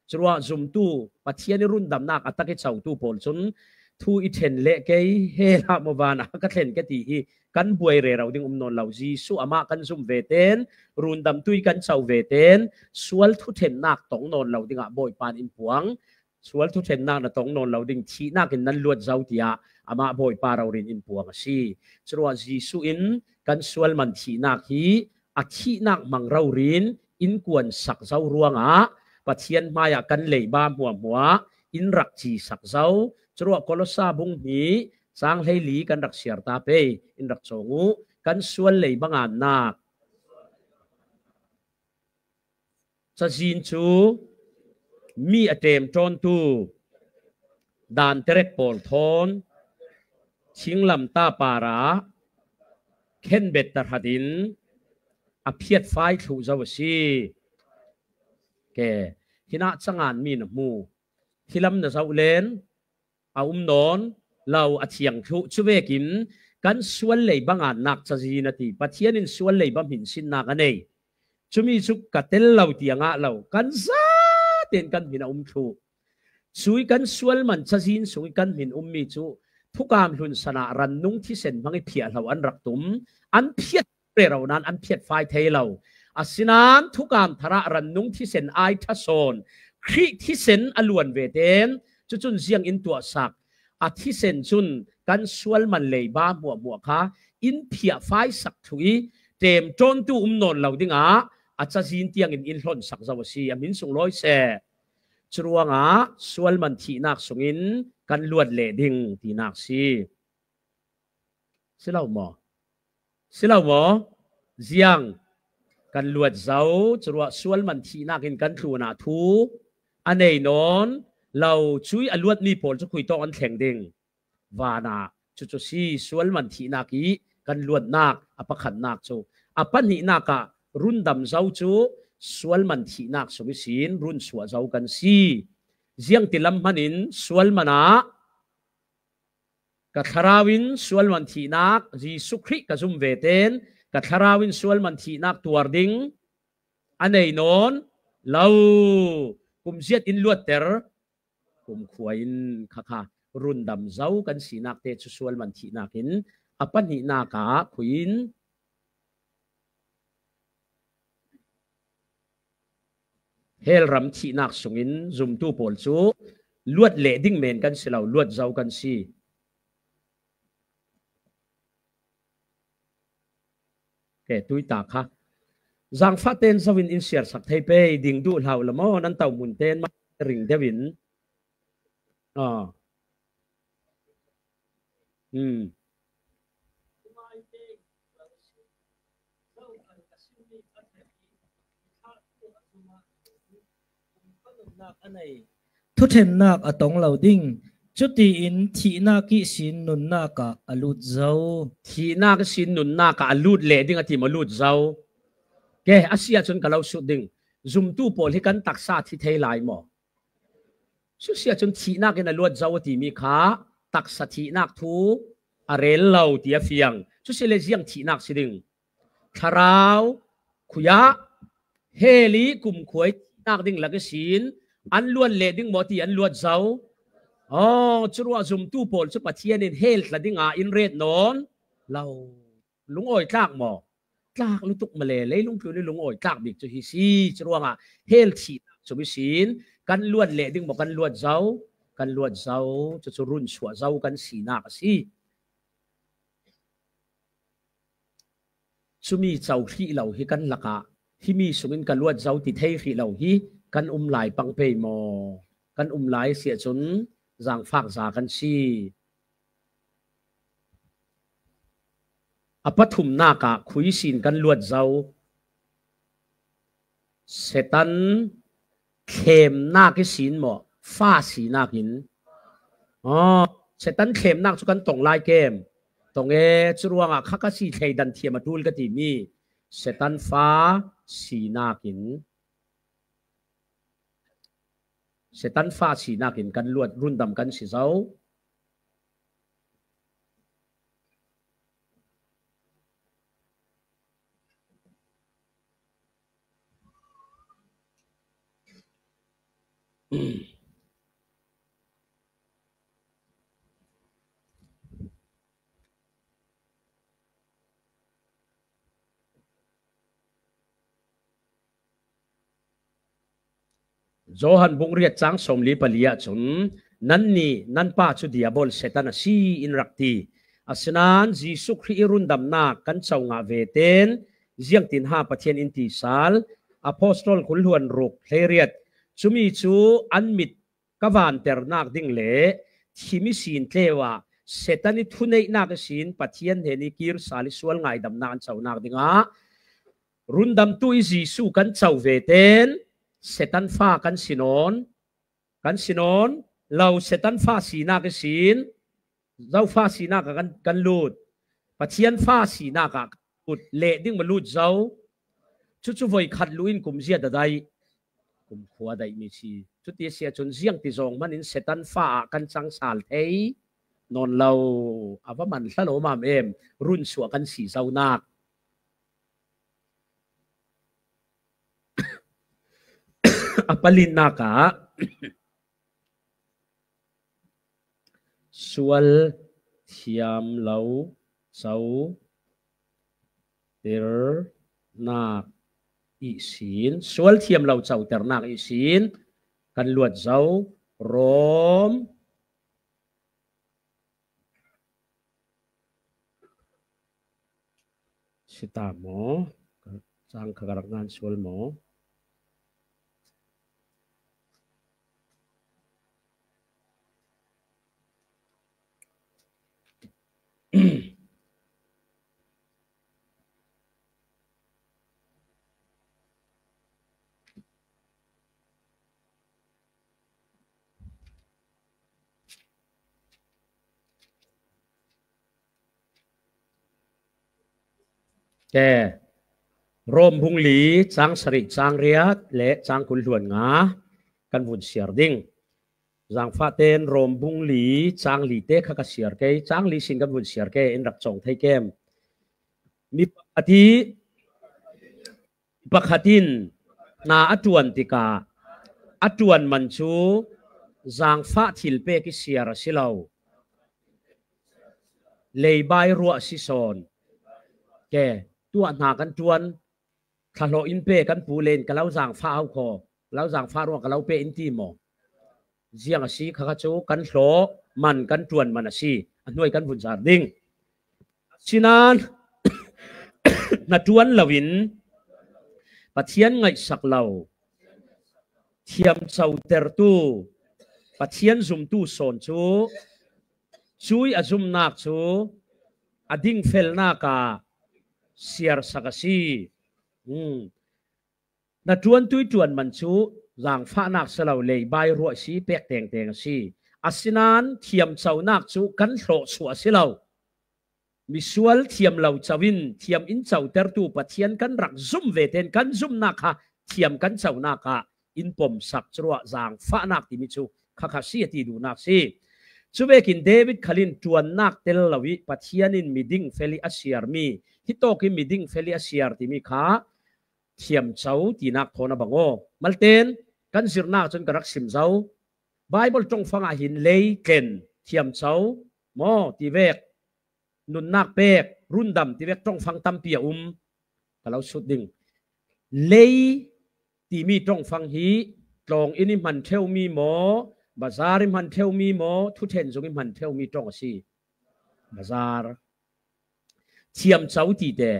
curuah zumtu Pathian i rundamnak a tak i cotu pawl cun thu i ṭhen leh kei he hlah maw van a ka thlen ka ti hi kan buai rero ding um nawn lo. Jesuh amah kan zum ve ten, rundamtu i kan co ve ten, sual thuṭhennak tong nawn lo dingah Bawipa in in puang. Sual thuṭhennak na tong nawn lo ding, thihnak in nan luat zo, tiah amah Bawipa rori in in puang a si. Curuah Jesuh in kan sual man thihnak hi a thihnak hmang rori in in kuan sak zo ruangah Pathian hmaiah kan leiba hmuahhmuah in rak ci sak zo. Curuah Kolosa bung hnih cang hleili kan rak siar ta pei, in rak cawng uh. Kan sual leiba ngannak cazin cu mi a ṭemṭawntu dan terek pawl thawn thinglamtah parah khenbet tahratin a phiatfai thluh zo a si. Ke, hinah canganmi na hmu, thilam na zoh len a um nawn lo, a thiang thluh. Cuvekin kan sual leiba ngannak cazin a ti. Pathian in sual leiba hminsinnak a nei. Cumi cu ka tel lo tiang ah lo, kan zaten kan hmin a um thluh. Cui kan sual man cazin sung i kan hmin ummi cu thukam hlunsan ah rannung thisen hmang i phiahhlo an rak tum. An phiat rero nain an phiatfai thei lo. Asinain thukam thar ah rannung thisen ai ṭha sawn Khrih thisen a luan ve ten, cucun ziang in tuahsak? A thisen cun kan sual man leiba hmuahhmuah kha in phiahfai sak thluh i ṭemṭawntu um nawn lo dingah a cazin tiangin in hlonsak zo a si. A hmin sunglawi seh. Curuangah sual man thihnak sungin kan luat leh ding tinak si. Si lo maw? Si lo maw? Ziang kan luat zo, curuah sual man thihnak in kan tlunah thu a nei nawn lo, cui a luatmi pawl cu khui tawk an thleng ding? Vanah. Cucu si sual man thihnak i kan luatnak a pakhatnak cu. A pahnihnak ah rundam zo cu sual man thihnak sung ihsin run suah zo kan si. Ziangtilam hmanin sual man ah ka thlarau in sual man thihnak, Jesuh Khrih ka zum ve ten ka thlarau in sual man thihnak tuar ding a nei nawn lo. Kumziat in luatter, kumkhua in khakha rundam zo kan sinak te cu sual man thihnak in a pahnihnak ah khui in hell ram thihnak sungin zumtu pawl cu luat leh ding men kan si lo, luat zo kan si. Ke, tui ta kha. Zangfah ten zo in in siarsak thei pei, ding duh hlau la maw, nan to hmun ten ma ring deuh in. Ah. Hmm. Thuṭhennak a tong lo ding. Cutiin thihnak ihsin nunnak ah a lut zo. Thihnak ihsin nunnak ah a lut leh ding a ti maw, lut zo? Ke, a si ahcun ka lo sut ding. Zumtu pawl hi kan taksa thi thei lai maw? Cusi ahcun thihnak in a luat zo a timi kha taksa thihnak thu a rel lo ti a fiang. Cusi le ziang thihnak si ding? Thlarau, Khuiah hell i kumkhua i thihnak ding lak ihsin an luat leh ding maw ti an luat zo. Aw, curuah zumtu pawl cu Pathian in hell tla dingah in ret nawn lo. Lungawi tlak maw? Tlak lutuk male, leilung tlun i lungawi tlak bik cu hi si. Curuangah hell thihnak cung ihsin kan luat leh ding maw kan luat zo? Kan luat zo. Cucu runsuah zo kan sinak a si. Cumi co hrih lo hi kan lakah himi sungin ka luat zo ti thei hrih lo hi kan um lai pang pei maw? Kan um lai si ahcun zaangfak za kan si. A pathumnak ah khui sin kan luat zo. Satan thlemnak ihsin maw, fa sinak in? Aw, Satan thlemnak cu kan tong lai kem? Tong e, curuangah kha ka si thleidan thiam a ṭul ka timi Satan fa sinak in, Satan fa sinak in kan luat rundam kan si zo. Johan bung riat cang sawmli pali ahcun, "Nannih, nan pa cu Diabol Satan a si," in rak ti. Asinain Jesuh Khrih i rundamnak kan co ngah ve ten ziangtin ha Pathian in ti sal? Apostol kul hluan ruk hleiriat. Cumi cu an mit ka vanternak ding le thim ihsin tleu ah Satan i thuneihnak ihsin Pathian hnen i kir sal i sual ngaidamnak an conak dingah rundamtu i Jesuh kan co ve ten Satan fa kan si nawn, kan si nawn lo. Satan fa sinak ihsin, zo fa sinak ah kan, kan lut? Pathian fa sinak ah kan lut. Leh ding maw lut zo? Cucu voi khat luh in kum zia dah daih? Kum khua daihmi si. Cuti a si ahcun ziangti zong hman in Satan fa ah kan cang sal thei nawn lo. A va man hla lo mam em, runsuah kan si zonak. A palinnak ah sual thiam lo coternak ihsin, sual thiam lo coternak ihsin kan luat zo. Rom si ta maw? Cang kha ka rak ngan sual maw? Ke, Rom bung li cang sarih, cang riat le cang kul hluan nga kan vun siar ding. Zangfah ten Rom bung li cang li te kha ka siar kei, cang li sin kan vun siar kei, in rak cawng thei kem? Mi pakhat i pakhat in hna a ṭuan tikah a ṭuan man cu zangfah thilpek i siar a si lo, leibai ruah a si sawn. Ke, tuah hna kan ṭuan, thlahlawh in pe kan pu len ka lo zangfah hau kho, ka lo zangfah ruah ka lo pe in ti maw? Ziang a si kha kha cu kan hlawh man, kan ṭuan man a si. A hnuai kan vun zar ding. Sinan hna ṭuan loin Pathian ngaihsak lo thiamcotertu, Pathian zumtu sawn cu cui a zumnak cu a dingfelnak ah siarsak a si. Hmm. Hna ṭuantu i ṭuan man cu zangfahnak si lo, leibai ruah si, pek tengteng a si. Asinain thiamconak cu kan hlawh suah a si lo. Misual thiam lo co in thiam in cotertu Pathian kan rak zum ve tein kan zumnak kha thiam kan conak ah in pomsak curuah zangfahnak timi cu kha kha si a ti duhnak si. Cuvekin David khal in ṭuannak tel lo i Pathian in miding fel i a siarmi, hitawk i miding fel i a siar timi kha thiamco tinak thawn a bang aw. Malten kan zirnak cun ka rak sim zo. Bible ṭongfang ah hin lei tlen thiamco maw ti vek, nunnak pek, rundam ti vek ṭongfang tampi a um. Ka lo sut ding. Lei timi ṭongfang hi tlawng inn i hman ṭheumi maw, bazar i hman ṭheumi maw, thuṭhen zung i hman ṭheumi ṭong a si. Bazar. Thiamco ti te.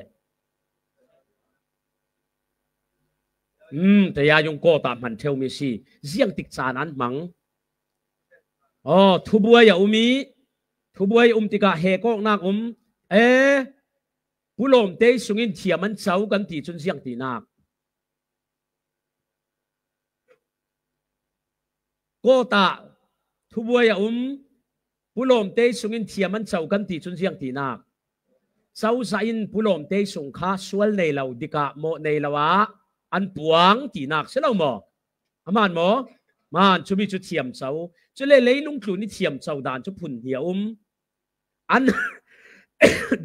Um, taya yung kawt ah hman ṭheumi si. Ziang tik caan an hmang. Aw, thubuai a um i, thubuai a um tikah hekawknak um. E, pulawmte sungin thiam an co kan ti cun ziang tinak. Kawt ah thubuai a um, pulawmte sungin thiam an co kan ti cun ziang tinak. Cozah in pulawmte sung kha sual nei lo, dikah mawh nei lo ah an puang tinak si lo maw? A man maw? Man, cumi cu thiamco. Cule leilung tlun i thiamco dan cu phun hnih a um. An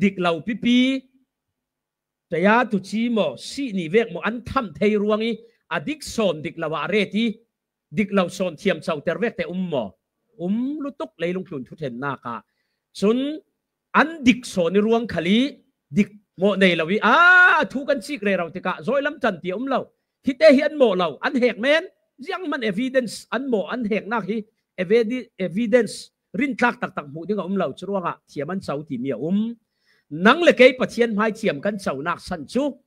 dik lo pipi, taya tuci maw, sih ni vek maw, an thamh thei ruang i a dik sawn dik lo ah a ret i, dik lo sawn thiamco ter vek te um maw? Um lutuk leilung tlun thuṭhennak ah. Cun an dik sawn i ruang khal i dik mawh nei lo i, a, thu kan cik rero tikah zawilam ṭan ti a um lo. Hite hi an mawh lo, an hek men, zianghman evidence an mawh, an heknak hi evidi-, evidence rintlak taktak hmuh ding a um lo. Curuangah thiam an co timi a um. Nang le kei Pathian hmai thiam kan conak san cu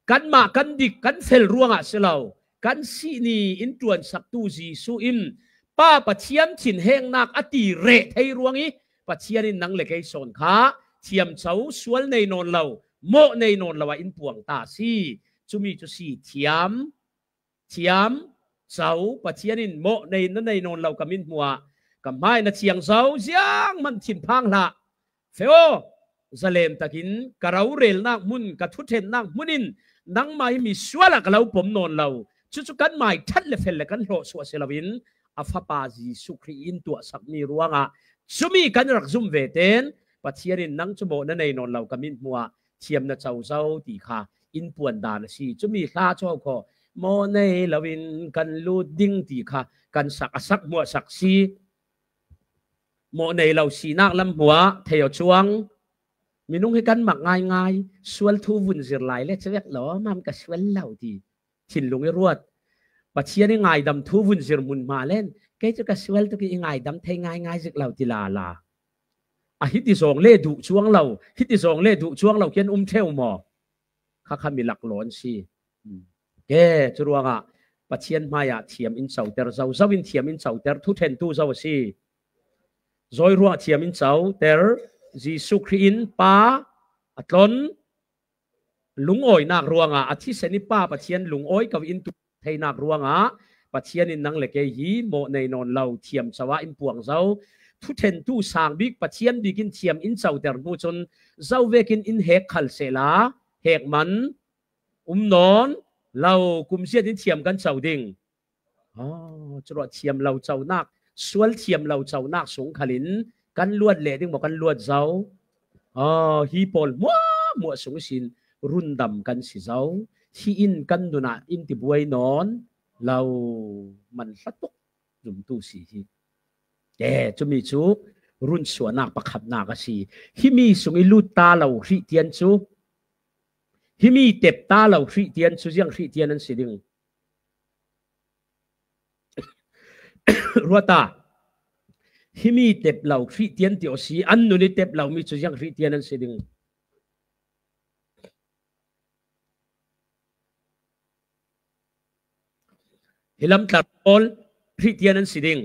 kanmah kan dik, kan fel ruangah si lo, kan sih ni in ṭuansaktu Jesuh in Pa Pathian thinhengnak a ti reh thei ruang i Pathian in nang le kei sawn kha thiamco, sual nei nawn lo, mawh nei nawn lo ah in puang ta a si. Cumi cu si thiam, thiam co, Pathian in mawh nei na nei nawn lo ka mithmuh ah ka hmai na thiang zo, zianghman thinphang hlah. Fe aw, zalen takin ka rorelnak hmun, ka thuṭhennak hmun in nangmah hi misual ah ka lo pom nawn lo. Cucu kan mai ṭhat le fel le kan hlawh suah si loin a Fapa Jesuh Khrih in tuahsakmi ruangah cumi kan rak zum ve ten Pathian in nang cu mawh na nei nawn lo ka mithmuh ah thiam na co zo ti kha in puan dan a si. Cumi hla cu ho khaw mawh nei loin kan lut ding ti kha kan sak a sak hmuahsak si. Mawh nei lo sinak lam hmuah thei aw cuang. Minung hi kan mak ngaingai, sual thu vun zir lai le cavek lawmam ka sual lo ti thinlung i ruat. Pathian i ngaidam thu vun zir hmun hma len kei cu ka sual tuk i i ngaidam thei ngaingai zik lo ti lala. A hiti zawng le duh cuang lo, hiti zawng le duh cuang lo khin um ṭheu maw? Kha kha mi laklawh an si. Ke, curuangah Pathian hmaiah thiam in coter zo, zo in thiam in coter, thuṭhentu zo a si. Zawi ruangah thiam in coter, Jesuh Khrih in Pa a tlon, lungawinak ruangah a thisen i Pa Pathian lungawi ko in tu theinak ruangah Pathian in nang le kei hi mawh nei nawn lo thiam co ah in puang zo. Thuṭhentu sang bik, Pathian bik in thiam in coter hnu cun zo vekin in hek khal sehla hek man um nawn lo, kum ziat in thiam kan co ding. Aw, curuah thiam lo conak, sual thiam lo conak sung khalin kan luat leh ding maw, kan luat zo? Aw, hi pawl hmuahhmuah sung ihsin rundam kan si zo. Hi in kan nun ah in ti buai nawn lo, man hla tuk zumtu si hi. Te, cumi cu runsuahnak pakhatnak a si. Himi sung i lut ta lo Hristian cu, himi tep ta lo Hristian cu ziang Hristian an si ding? Ruata, himi tep lo Hristian ti aw si, an nun i tep lomi cu ziang Hristian an si ding? Hi lamtlar pawl Hristian an si ding.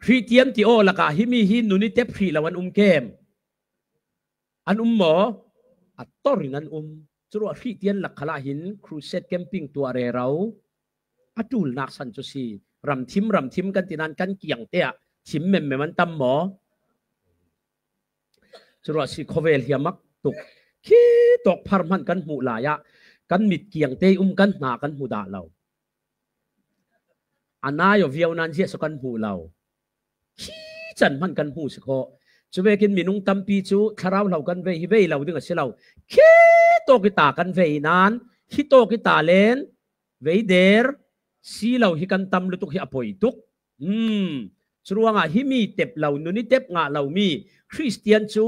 Hristian ti aw lakah himi hi nun i tep hrih lo an um kem? An um maw? A tor in an um. Curuah Hristian lak khalah hin crusade camping tuah rero a ṭulnak san cu si. Ramthim, ramthim kan ti nain kan kiangte ah thim memem an tam maw? Curuah si khawvel hiamak tuk. Khi tawk phar hmanh kan hmuh lai ah kan mit kiangte um kan hna kan hmu dah lo. A nai aw viau nan ziah so kan hmuh lo. Khi can hmanh kan hmu si khawh. Cuvekin minung tampi cu thlarau hlo kan vei hi vei lo ding a si lo. Khi tawk i ta kan vei nan Khitawk i ta len veider si lo hi kan tam lutuk hi a poi tuk. Hmm. Curuangah himi tep lo, nun i tep ngah lo mi Khristian cu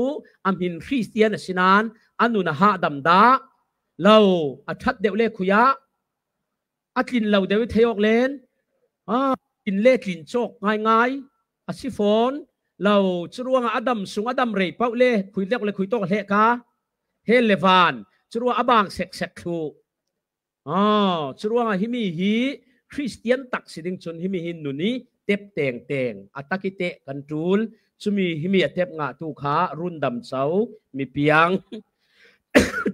a hmin Khristian a si nain a nun a hahdam dah lo, a ṭhat deuh le khuiah a tlin lo deuh i thei awk len, a tlin le tlin cawk ngaingai a si fawn lo. Curuangah a dam sung a dam rei pauh le khui deuh le khui tawk a hlehka, hell le van, curuangah a bang seksek thluh. Aw, curuangah himi hi Khristian tak si ding cun himi hi nun i tep tengteng a tak i teh kan ṭul. Cumi himi a tep ngahtu kha rundam co, mipiang,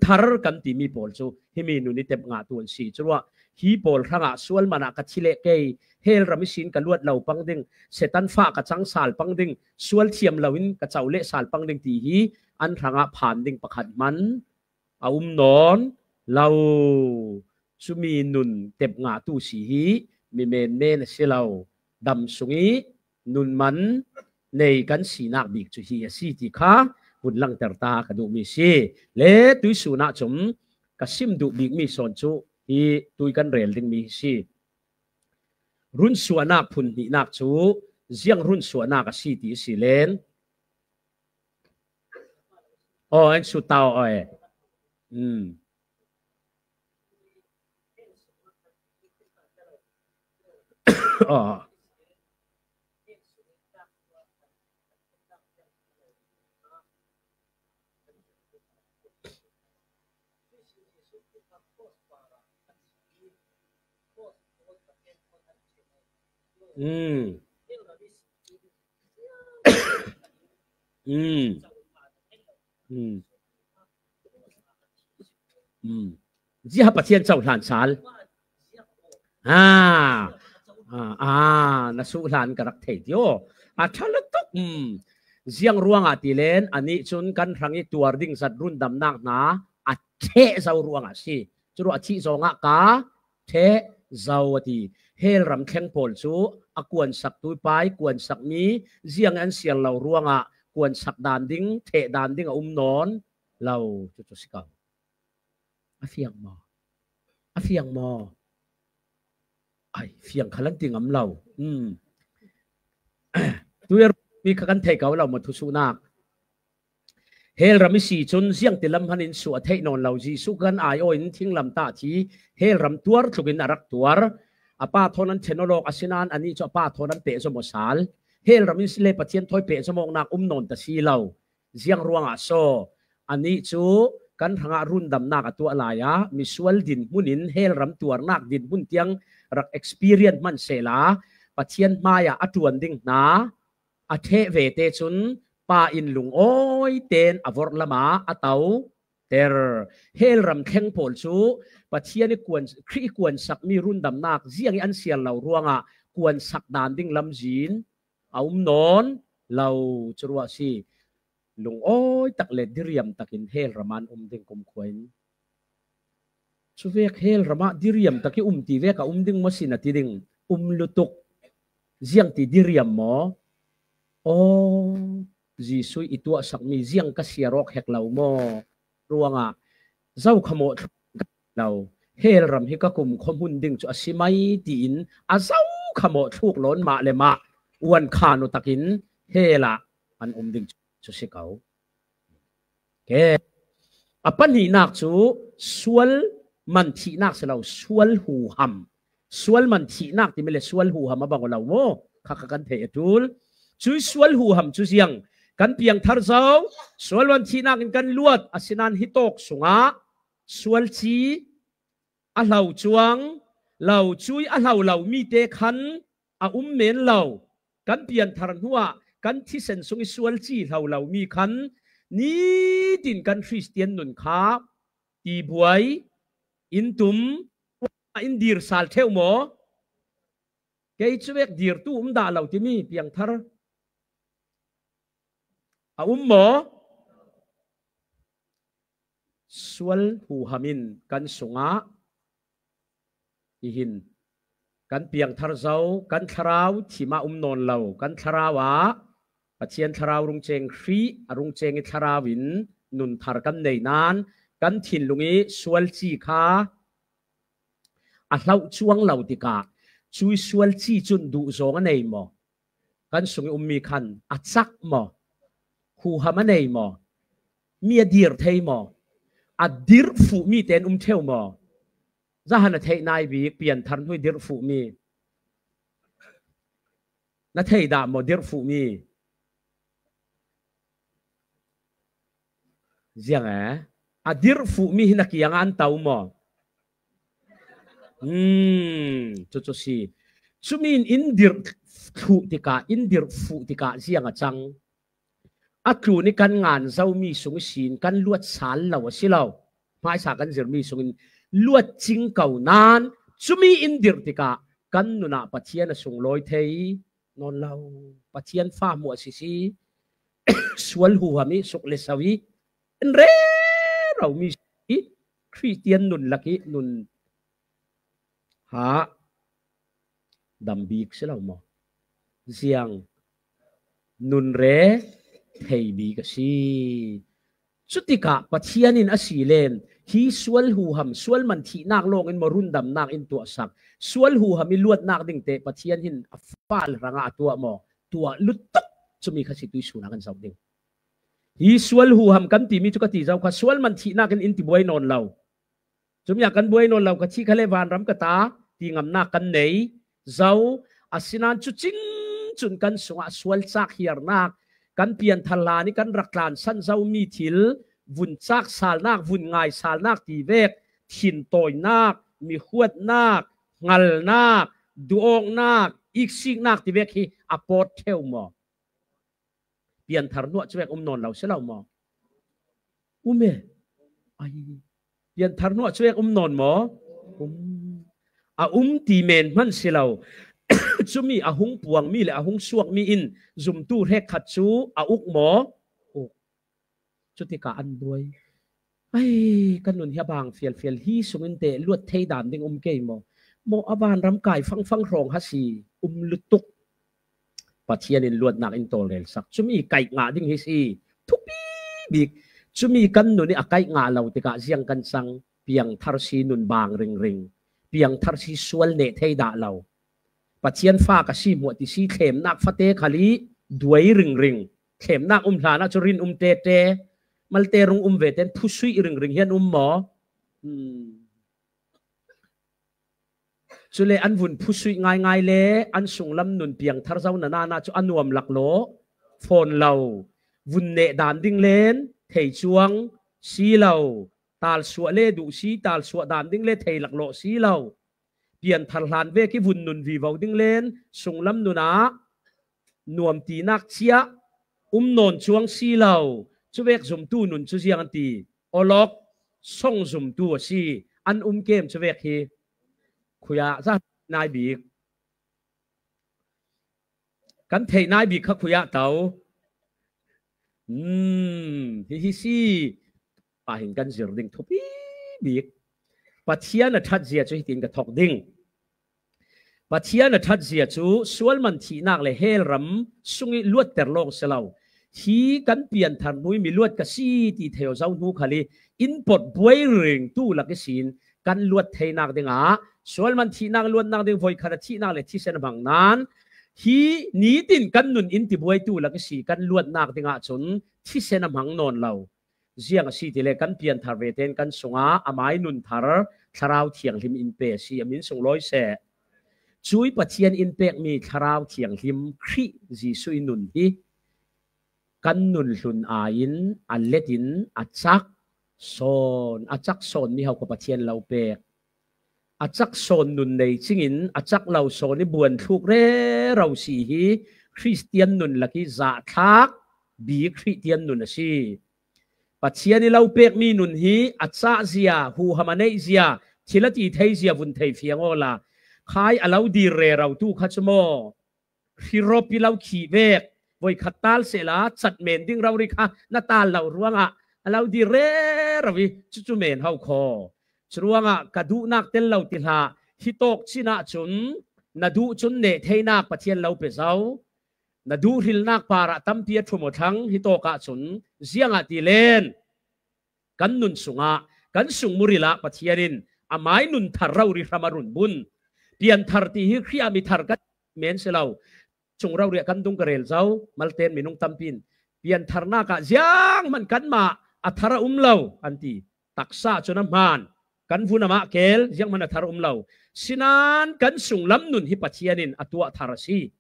thar kan timi pawl cu himi nun i tep ngahtu an si. Curuah hi pawl hrangah sual manah ka thi leh kei, hell ram ihsin ka luat lo pang ding, Satan fa ka cang sal pang ding, sual thiam loin ka co leh sal pang ding ti hi an hrangah phan ding pakhat hman a um nawn lo. Cumi nun tep ngahtu si hi mi menmen a si lo. Dam sung i nun man nei kan sinak bik cu hi a si ti kha vun langhter ta ka duhmi si. Le tuihsun ah cun ka sim duh bikmi sawn cu hi tui kan rel dingmi hi si. Runsuahnak phun hnihnak cu ziang runsuahnak a si ti si len. Aw, an sut ta aw, aw, e. Um. Aw. Um. Um. Um. Um. Ziah Pathian cohlan sal. Ah, ah, ah, na suhlan ka rak thei ti aw. A ṭha lutuk. Um. Ziang ruangah ti len, anih cun kan hrang i tuar ding zat rundamnak hna a ṭheh zo ruangah a si. Curuah a thih zongah ka ṭheh zo a ti. Hell ram thleng pawl cu a kuansaktu i pai kuansakmi ziang an siar lo ruangah kuansak dan ding, ṭheh dan ding a um nawn lo. Cucu si ko. A fiang maw? A fiang maw? Ai, fiang kha lan ti ngam lo. Um. Tuirmi kha kan thei ko lo maw thusuhnak? Hell ram i si cun ziangti lam hman in suah a theih nawn lo. Jesuh kan ai aw in thinglam tah thi, hell ram tuar tlukin a rak tuar. A pa thawn an ṭhen awlawk a si nain anih cu a pa thawn an pehzom aw sal. Hell ram in si le Pathian thawi pehzom awknak um nawn ta si lo. Ziang ruangah saw? Anih cu kan hrangah rundamnak a tuah lai ah misual dinhmun in hell ram tuarnak dinhmun tiang rak experience hman sehla Pathian hmaiah a ṭuan ding hna a ṭheh ve te cun pa in lungawi tein a vorh lamah a to ter. Hell ram thleng pawl cu Pathian i kuan, Khrih i kuansakmi rundamnak ziang i an siar lo ruangah kuansak dan ding lamzin a um nawn lo. Curuah si. Lungawi tak le diriam takin hell ram ah an um ding kumkhua in. Cuvek hell ram ah diriam tak i um ti vek a um ding maw si na ti ding? Um lutuk. Ziang ti diriam maw? Aw, Jesuh i tuahsakmi ziang ka siar awk hek lo maw? Ruangah zo kha maw lo, hell ram hi ka kumkhua hmun ding cu a si mai tiin a zo kha maw thluk lawn mah le mah uan khan u takin hell ah an um ding cu si ko. Ke. A pahnihnak cu sual man thihnak si lo, sual huham. Sual man thihnak timi le sual huham a bang aw lo maw? Kha kha kan theih a ṭul. Cui sual huham cu ziang kan piangthar zo, sual man thihnak in kan luat, asinain hi tawk sungah sual ci a hlo cuang lo, cui a hlo lo mi te khan a um men lo. Kan pianthar hnuah kan thisen sung i sual ci hlo lo mi khan nitin kan Khristian nun kha tibuai in tum, in dir sal ṭheu maw? Kei cu vek dirtu um dah lo timi piangthar a um maw? Sual huham in kan sungah i hin kan piangthar zo, kan thlarau thim ah um nawn lo, kan thlarau ah Pathian thlarau rung ceng hrih a rung ceng i thlarau in nun thar kan nei nain kan thinlung i sual ci kha a hlauh cuang lo tikah cui sual ci cun duh zawng a nei maw? Kan sung i ummi khan a cak maw? Huham a nei maw? Mi a dir thei maw? A dirh fuhmi te an um ṭheu maw? Zahan a theih nai bik pianthar hnu i dirh fuhmi na thei dah maw? Dirh fuhmi ziang e? A dirh fuhmi hi na kiangah an to maw? Hmm, cucu si. Cumi in in dirh thluh tikah, in dirh fuh tikah ziang a cang? A tlun i kan ngan zomi sung ihsin kan luat sal lo a si lo. Hmaisa kan zirmi sungin luat cing ko nain cumi in dirh tikah kan nun ah Pathian a sunglawi thei nawn lo. Pathian fa hmuah sisi, sual huham i suk le so i in rero mi si, Khristian nun lak i nun ha dam bik si lo maw? Ziang nun re thei bik a si. Cutikah Pathian in a si len hi sual huham, sual man thihnak lawngin maw rundamnak in tuahsak, sual huham i luatnak ding te Pathian hin a fal hrangah a tuah maw? Tuah lutuk. Cumi kha si tuihsun ah kan zoh ding. Hi sual huham kan timi cu ka ti zo kha, sual man thihnak in in ti buai nawn lo. Cumi ah kan buai nawn lo kha, thih kha le vanram ka ta ti ngamnak kan nei zo. Asinain cucing cun kan sungah sual cak hiarnak, kan pianthar hlan i kan rak tlansan zomi thil, vun cak salnak, vun ngai salnak ti vek, thintawinak, mihuatnak, hngalnak, duhawknak, iksiknak ti vek hi a pawt ṭheu maw? Pianthar hnuah cuvek um nawn lo si lo maw? Um e. Ai, pianthar hnuah cuvek um nawn maw? Um. A um ti men hman si lo. Cumi a hung puangmi le a hung suakmi in zumtu hrekkhat cu a uk maw? Uk. Cutikah an buai. Ai, kan nun hi a bang fialfial, hi sungin te luat thei dan ding um kei maw? Maw a vanram kai fangfang hrawng ha si, um lutuk. Pathian in luatnak in tawlrel sak. Cumi kaih ngah ding hi si. Thupi bik. Cumi kan nun i a kaih ngah lo tikah ziang kan cang? Piangthar si nun bang ringring. Piangthar si sual neh thei dah lo. Pathian fa ka si hmuah ti si, thlemnak fate khal i duai ringring. Thlemnak um hlan ah cu rin um tete. Malte rung um ve ten phusuih ringring hi an um maw? Hmm. Cule an vun phusuih ngaingai le an sunglam nun piangthar zo na nana cu a nuam laklawh fawn lo. Vun neh dan ding len thei cuang si lo. Talsuah le duh si, talsuah dan ding le thei laklawh si lo. Pianthar hlan vek i vun nun vivo ding len sunglam nun ah nuamtinak ciah um nawn cuang si lo. Cuvek zumtu nun cu ziang an ti? Awlok song zumtu a si. An um kem cuvek hi? Khuiah za nai bik. Kan theih nai bik kha khuiah to. Hmm, hi hi si. Pahin kan zir ding thupi bik. Pathian a ṭhat zia cu hitin ka thawk ding. Pathian a ṭhat zia cu sual man thihnak le hell ram sung i luatter lawng si lo. Hi kan pianthar hnu i mi luat ka si ti thei aw zo hnu khal i in pawt buai ringtu lak ihsin kan luat theinak dingah sual man thihnak luatnak ding, voikhat a thihnak le thisen a hmang nain hi nitin kan nun in ti buaitu lak ihsi kan luatnak dingah cun thisen a hmang nawn lo. Ziang a si ti le kan pianthar ve tein kan sungah amai nun thar Thlarau Thianghlim in pe a si, a min sunglawi seh. Cui Pathian in pekmi Thlarau Thianghlim Khrih Jesuh i nun hi kan nun hlun aiin a let in a cak sawn, a cak sawn mi ho kha Pathian lo pek. A cak sawn nun nei cingin a cak lo sawn i buan thluk rero si hi Khristian nun lak i zahthlak bik Khristian nun a si. Pathian i lo pekmi nun hi a cah zia, huham a neih zia, thil a ti thei zia vun thei fiang awla khai a lo dir rero tu kha cu maw? Hrirawp i lo khih vek, voikhat tal sehla cat men ding rori kha na tal lo ruangah a lo dir rero i cucu men ho kho. Curuangah ka duhnak tel lo ti hlah, hi tawk cinah cun na duh cun neh theinak Pathian lo pe zo. Na duh hrilnak parah tampi a ṭhum aw thlang hi tawkah cun ziangah ti len kan nun sungah, kan sungmuril ah Pathian in a mai nun thar rori hram a run bun. Pianthar ti hi Khrih a mi thar kan men si lo. Sung rori a kan dung ka rel zo, Malte'n minung tampi in piantharnak ah zianghman kanmah a thar a um lo an ti. Taksa cun a hmaan, kan vun amah kel, zianghman a thar a um lo. Sinan kan sunglam nun hi Pathian in a tuah thar a si.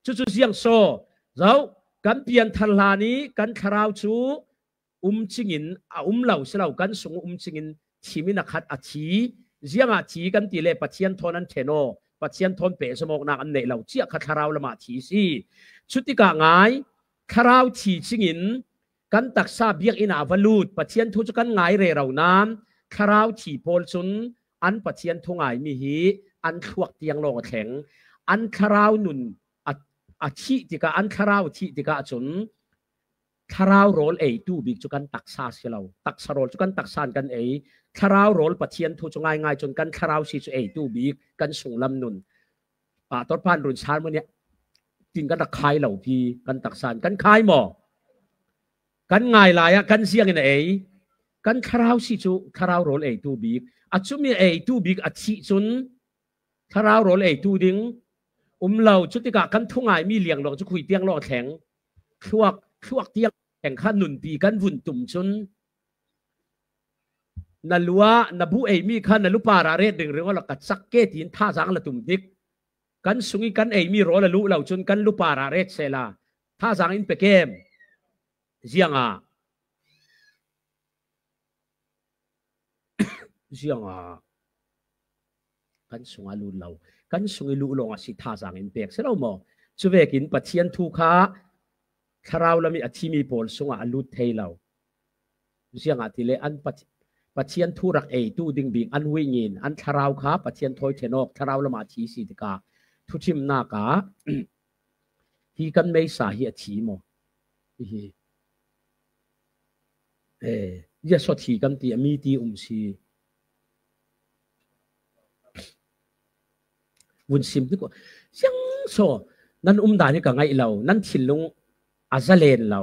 Cucu ziang saw, zoh, kan pianthar hlan i kan thlarau cu um cingin a um lo si lo, kan sung um cingin thim in a khat a thi. Ziangah thi kan ti le Pathian thawn an ṭhen aw, Pathian thawn pehzom awknak an neih lo, ciah kha thlarau lamah thi si. Cutikah ngai, thlarau thi cingin kan taksa biakinn ah a va lut, Pathian thu cu kan ngai rero nain thlarau thi pawl cun an Pathian thu ngaimi hi an thluak tiang lawng a thleng, an thlarau nun a, a thih tikah, an thlarau a thih tikah cun thlarau rawl eitu bik cu kan taksa si lo. Taksa rawl cu kan taksa in kan ei. Thlarau rawl Pathian thu cu ngaingai cun kan thlarau si cu eitu bik kan sunglam nun. Pastor pan run sermon nih tin kan rak khai lo pi kan taksa in kan khai maw? Kan ngai lai ah kan ziang in a ei. Kan thlarau si cu thlarau rawl eitu bik. A cumi eitu bik a thih cun thlarau rawl eitu ding um lo. Cutikah kan thungaimi liang lawng cu khui tiang lawng a thleng. Thluak, thluak tiang thleng kha nunpi kan vun tum cun na lu ah na bu eimi kha na lu par ah ret ringring awla ka cak ke tiin thazaang la tum hnik. Kan sung i kan eimi rawl a luh lo cun kan lu par ah ret sehla thazaang in pe kem. Ziangah, ziangah kan sungah lut lo. Kan sung i luh lawng a si, thazaang in pek si lo maw? Cuvekin Pathian thu kha thlarau lam i a thimi pawl sungah a lut thei lo. Ziangahtile an Pathi-, Pathian thu rak eitu ding bik an huih ngin an thlarau kha Pathian thawi ṭhen awk thlarau lamah thi si tikah thuṭhimnak ah hi kan meisa hi a thi maw? Hi. Eh, ziasaw thi kan ti a mi ti um si. Vun sim ti ko. Ziang saw nan umdan hi ka ngaih lo, nan thinlung a zalen lo.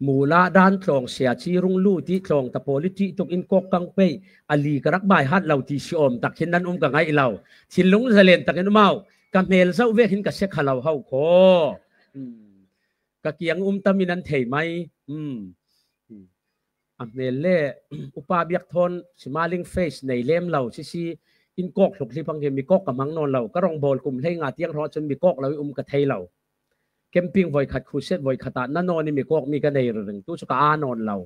Mula dan tlawng sia ci rung lu ti tlawng ta pawl i ṭih tuk in kawk kang pei a li ka rak bai hat lo ti si awm tak hin nan um ka ngaih lo. Thinlung zalen takin um au. Ka hmel zoh vek hin ka sia kha lo ho kho. Hmm. Ka kiang um tam in an thei mai. Hmm. Hmm. A hmel le upa biak thawn smiling face nei lem lo sisi in kawk hluk hli phang hi mi kawk ka hmang nawn lo. Ka rong bawl kum hlei nga tiang hrawh cun mi kawk lo i um ka thei lo. Camping voi khat, khuset voi khat ah na nawn i mi kawk mi ka nei ringring. Tu cu ka aa nawn lo,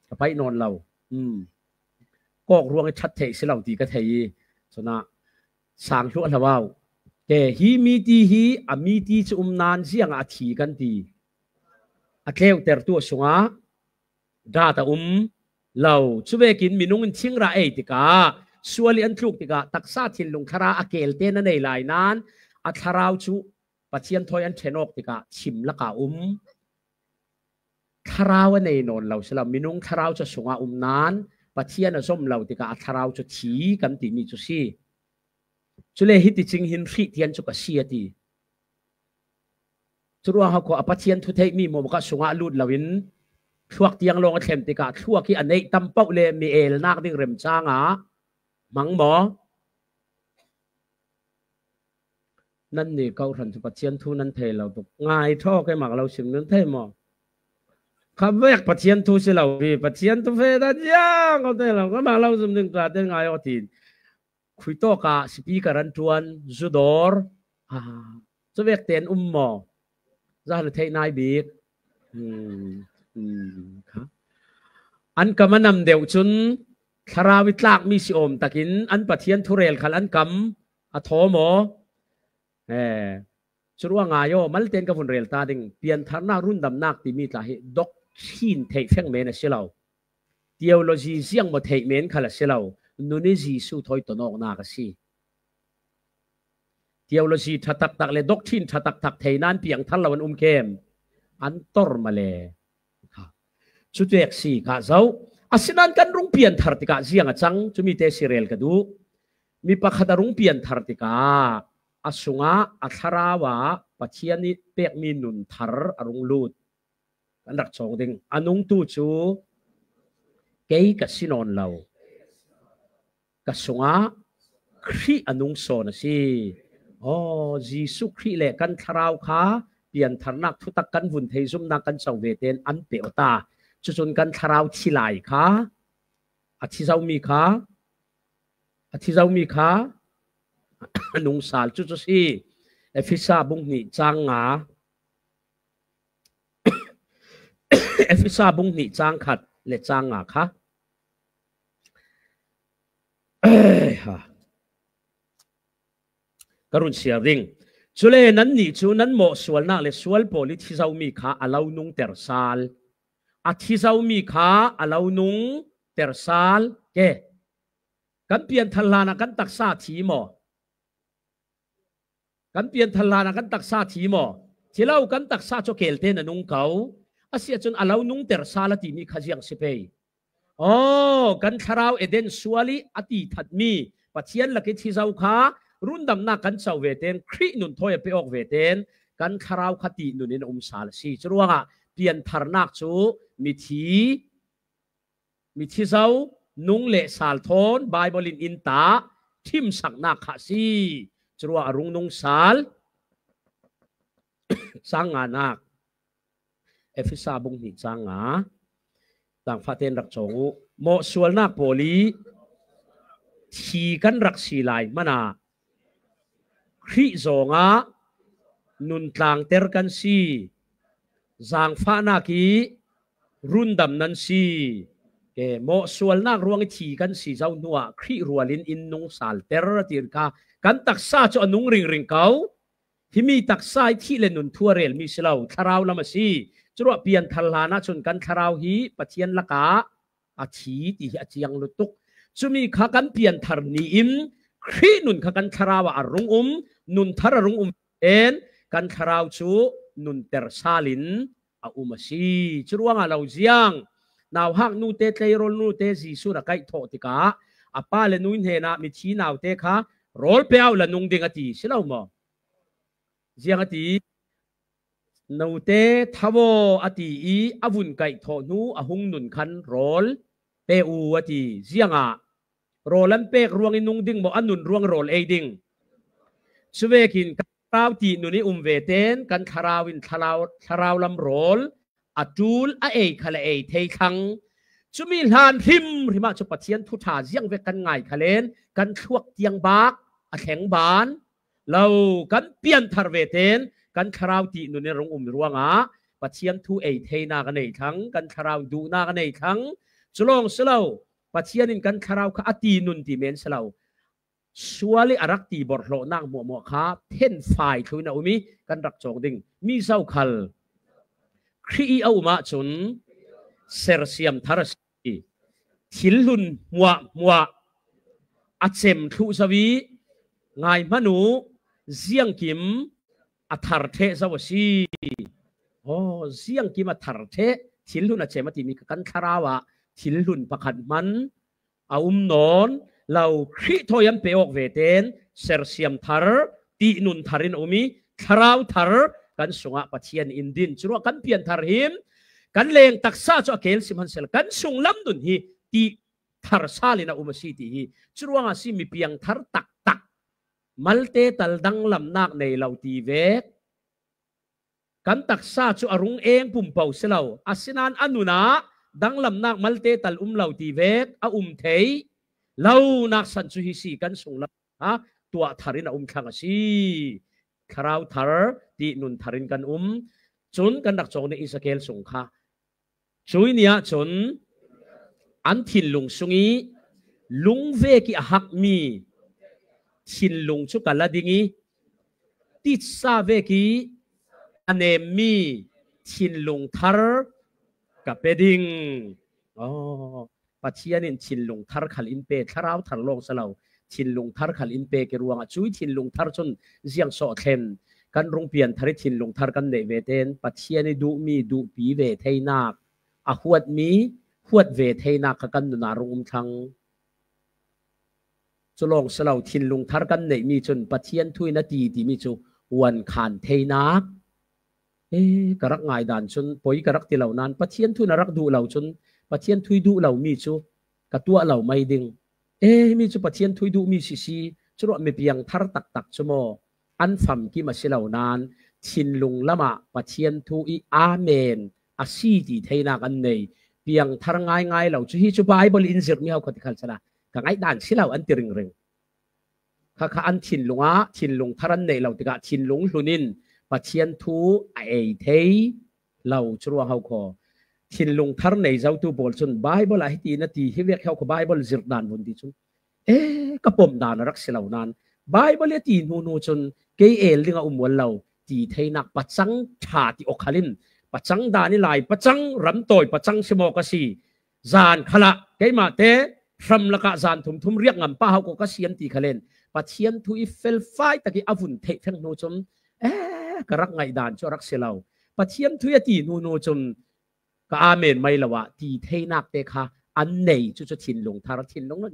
ka paih nawn lo. Hmm. Kawk ruang i ṭhat theih si lo ti ka thei i cunah sang hluah hlo au. Ke hi mi ti hi a mi ti cu um nan ziangah a thi kan ti. A tleutertu a sungah dat a um lo. Cuvekin minung in thingrah ei tikah, sual i an tluk tikah, taksa thinlung thlarau a kelte na nei lai nan a thlarau cu Pathian thawi an ṭhen awk tikah thim lakah um. Thlarau a nei nawn lo si lo, minung thlarau cu a sungah um nan Pathian a zom lo tikah a thlarau cu thi kan timi cu si. Cule hiti cing hin hrih tian cu ka si a ti. Curuang hau kho a Pathian thu theihmi mawmawk ah sungah lut loin thluak tiang lawng a thlen tikah thluak hi a neih tam paoh le mi elnak ding remcang ah hmang maw? Nan ni kau hran cu Pathian thu nan thei lo tuk. Ngai thaw keimah ka lo sim nan thei maw? Kha vek Pathian thu si lo pi, Pathian thu fe dan ziang ko thei lo, keimah lo sim ding ta te ngai aw tin. Khuitawk ah speaker an ṭuan, zudawr, ah, cuvek te an um maw? Zan a theih nai bik. Hmm, hmm, kha. An kam a nam deuh cun thlarau i tlakmi si awm takin an Pathian thurel khal an kam a thaw maw? Eh, curuang ngai aw, malte in ka vun rel ta ding, piantharnak, rundamnak timi tla hi doctrine theih feng men a si lo. Theology ziang maw theih men khal a si lo. Nun i Jesuh thawi ton awknak a si. Theology ṭha taktak le doctrine ṭha taktak thei nan piangthar lo an um kem. An tor male. Kha. Cutuek si kha zoh. Asinan kan rung pianthar tikah ziang a cang, cumi te si rel ka duh. Mi pakhat a rung pianthar tikah a sungah a thlarau ah Pathian i pekmi nun thar a rung lut. Kan rak cawng ding. A nungtu cu kei ka si nawn lo. ka sungah Khrih a nung sawn a si. Aw, Jesuh Khrih le kan thlarau kha piantharnak thutak kan vun thei zumnak kan co ve tein an pe aw ta. Cucun kan thlarau thi lai kha, a thi zomi kha, a thi zomi kha a nung sal. Cucu si Efesa bung hnih cang nga, Efesa bung hnih cang khat le cang nga kha. Ka run siar ding. Cule nannih cu nan mawh sualnak le sual pawl i thi zomi kha a lo nungter sal. A thi zomi kha a lo nungter sal. Ke, kan pianthar hlanah kan taksa thi maw? Kan pianthar hlanah kan taksa thi maw? Thi lo, kan taksa cu kelte na nung ko. A si ahcun a lo nungter sal a timi kha ziang si pei? Aw, kan thlarau Eden sual i a ti thatmi Pathian lak i thi zo kha rundamnak kan co ve tein, Khrih nun thawi a pe awk ve tein kan thlarau kha ti nun in a um sal a si. Curuangah piantharnak cu mithi, mithi zo nung le sal thawn Baibal in in tah, thimsaknak kha a si. Curuangah a rung nung sal cang nganak. Efesa bung hnih cang nga. Tangfah tein rak cawng uh. Mawh sualnak pawl i thi kan rak si lai hmanah Khrih zawngah nun tlangter kan si. Zaangfahnak i rundam nan si. Ke, mawh sualnak ruang i thi kan si zo hnuah Khrih rual in in nung salter a ti kha kan taksa cu a nung ringring ko. Himi taksa i thih le nun thu a relmi si lo, thlarau lam a si. Curuah pianthar hlanah cun kan thlarau hi Pathian lakah a thi ti hi a ciang lutuk. Cumi kha kan pianthar ni in Khrih nun kha kan thlarau ah a rung um, nun thar a rung um tein kan thlarau cu nunter sal in a um a si. Curuangah lo ziang, nauhak nute, tleirawl nute Jesuh a kaih thawh tikah a pa le nu hnenah mithi naute kha rawl pe uh la nung ding a ti si lo maw? Ziang a ti, nute thaw aw a ti i a vun kaih thawh hnu a hung nun khan rawl pe uh a ti. Ziangah rawl an pek ruang i nung ding maw, a nun ruang rawl ei ding? Cuvekin kan thlarau ti nun i um ve tein kan thlarau in thlarau, thlarau lam rawl a ṭul a ei khal a ei thei thlang. Cumi hlan hrimhrim ah cu Pathian thu ṭha ziang vek kan ngai khal in kan thluak tiang bak a thleng ban lo, kan pianthar ve tein kan thlarau ti nun in rung um ruangah Pathian thu ei theinak a nei thlang, kan thlarau duhnak a nei thlang. Cu lawng si lo, Pathian in kan thlarau kha a ti nun ti men si lo. Sual i a rak ti borhhlawhnak hmuahhmuah kha phenfai thluin a um i kan rak cawng ding. Mi zokhal Khrih i a um ahcun sersiam thar a si. Thil hlun hmuahhmuah a cem thluh zo i ngai hmanh uh, ziangkim a thar ṭheh zo a si. Aw, ziangkim a thar ṭheh, thil hlun a cem a timi kha kan thlarau ah thil hlun pakhat hmanh a um nawn lo. Khrih thawi an pe awk ve tein sersiam thar, ti nun thar in a um i thlarau thar kan sungah Pathian in din. Curuah kan pianthar hi kan leng taksa cu a kel si hmanhsel, kan sunglam nun hi ti thar sal in a um a si ti hi. Curuangah si mi piangthar taktak, malte tal danglamnak nei lo ti vek kan taksa cu a rung eng pumpo si lo. Asinain a nun ah danglamnak malte tal um lo ti vek a um thei lonak san cu hi si, kan sunglam ha tuah thar in a um thlang a si. Thlarau thar ti nun thar in kan um. Cun kan rak cawng ding Ezekiel sung kha. Cui ni ahcun an thinlung sung i lungvek i a hakmi thinlung cu ka la ding i, titsa vek i a nemmi thinlung thar ka pe ding. Aw, Pathian in thinlung thar khal in pe, thlarau thar lawng si lo, thinlung thar khal in pek i ruangah cui thinlung thar cun ziang sawh thlen, kan rung pianthar i thinlung thar kan neih ve tein Pathian i duhmi duhpi ve theinak, a huatmi huat ve theinak kha kan nun ah rung um thlang. Cu lawng si lo, thinlung thar kan neihmi cun Pathian thu in a ti timi cu uan khan theinak. E, ka rak ngai dan cun poi ka rak ti lo nain Pathian thu in a rak duh lo cun Pathian thu i duh lomi cu ka tuah lo mai ding. E, mi cu Pathian thu i duhmi sisi, curuah mi piangthar taktak cu maw, an famkim a si lo nain, thinlung lamah Pathian thu i amen a si ti theinak an nei. Piangthar ngaingai lo cu, hi cu Baibal in zirhmi ho kha ti khal cala, ka ngaihdan si lo, an ti ringring. Kha kha an thinlung ah thinlung thar an neih lo tikah thinlung hlun in Pathian thu a ei thei lo cu ruang ho kho. Thinlung thar nei zotu pawl cun Baibal ah hiti na ti, hi vek ho kho Baibal zirh dan vun ti cun, e, ka pom dan a rak si lo nain Baibal a ti hnu hnu cun kei el ding a um ual lo ti theinak pacang ṭha ti awk khal in pacang dan i lai pacang ramtawi pacang si maw ka si. Zan khalah keimah te hram lakah zan thum thum riak ngam pah hauh ko ka siam ti khalen Pathian thu i felfai tak i a vun theih feng hnu cun, e, ka rak ngaih dan cu a rak si lo. Pathian thu i a ti hnu hnu cun ka amen mai lo ah ti theinak te kha an nei cu cu thinlung thar thinlung lo.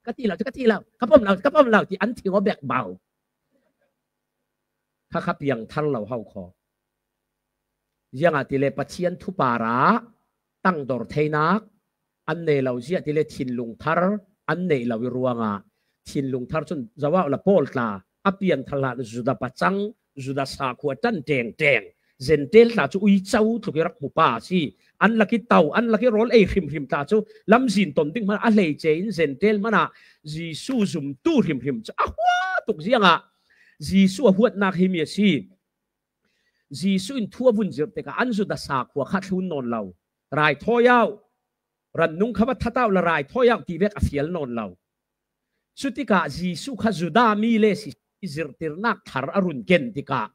Ka ti lo cu ka ti lo, ka pom lo cu ka pom lo ti an thing aw bek bau. Kha kha piang thar lo hau kho. Ziangahtile Pathian thu parah tangdor theinak an nei lo ziahtile thinlung thar an neih lo i ruangah thinlung thar cun zoah la pawl tla a piang thar hlan Judah pacang, Judah sakhua ṭan ṭengṭeng, Zentail tla cu uico tluk i rak hmu pa a si. An lak i tau, an lak i rawl ei hrimhrim tla cu lamzin ton ding hmanh a hleice in Zentail hmanh ah Jesuh zumtu hrimhrim cu a hua tuk ziangah Jesuh a huatnak hi mi a si. Jesuh in thu a vun zirh tikah an Judah sakhua kha thlun nawn lo. Raithawi au, rannung kha va that au la raithawi au ti vek a fial nawn lo. Cutikah Jesuh kha Judah mi le si zirhtirnak thar a run ken tikah,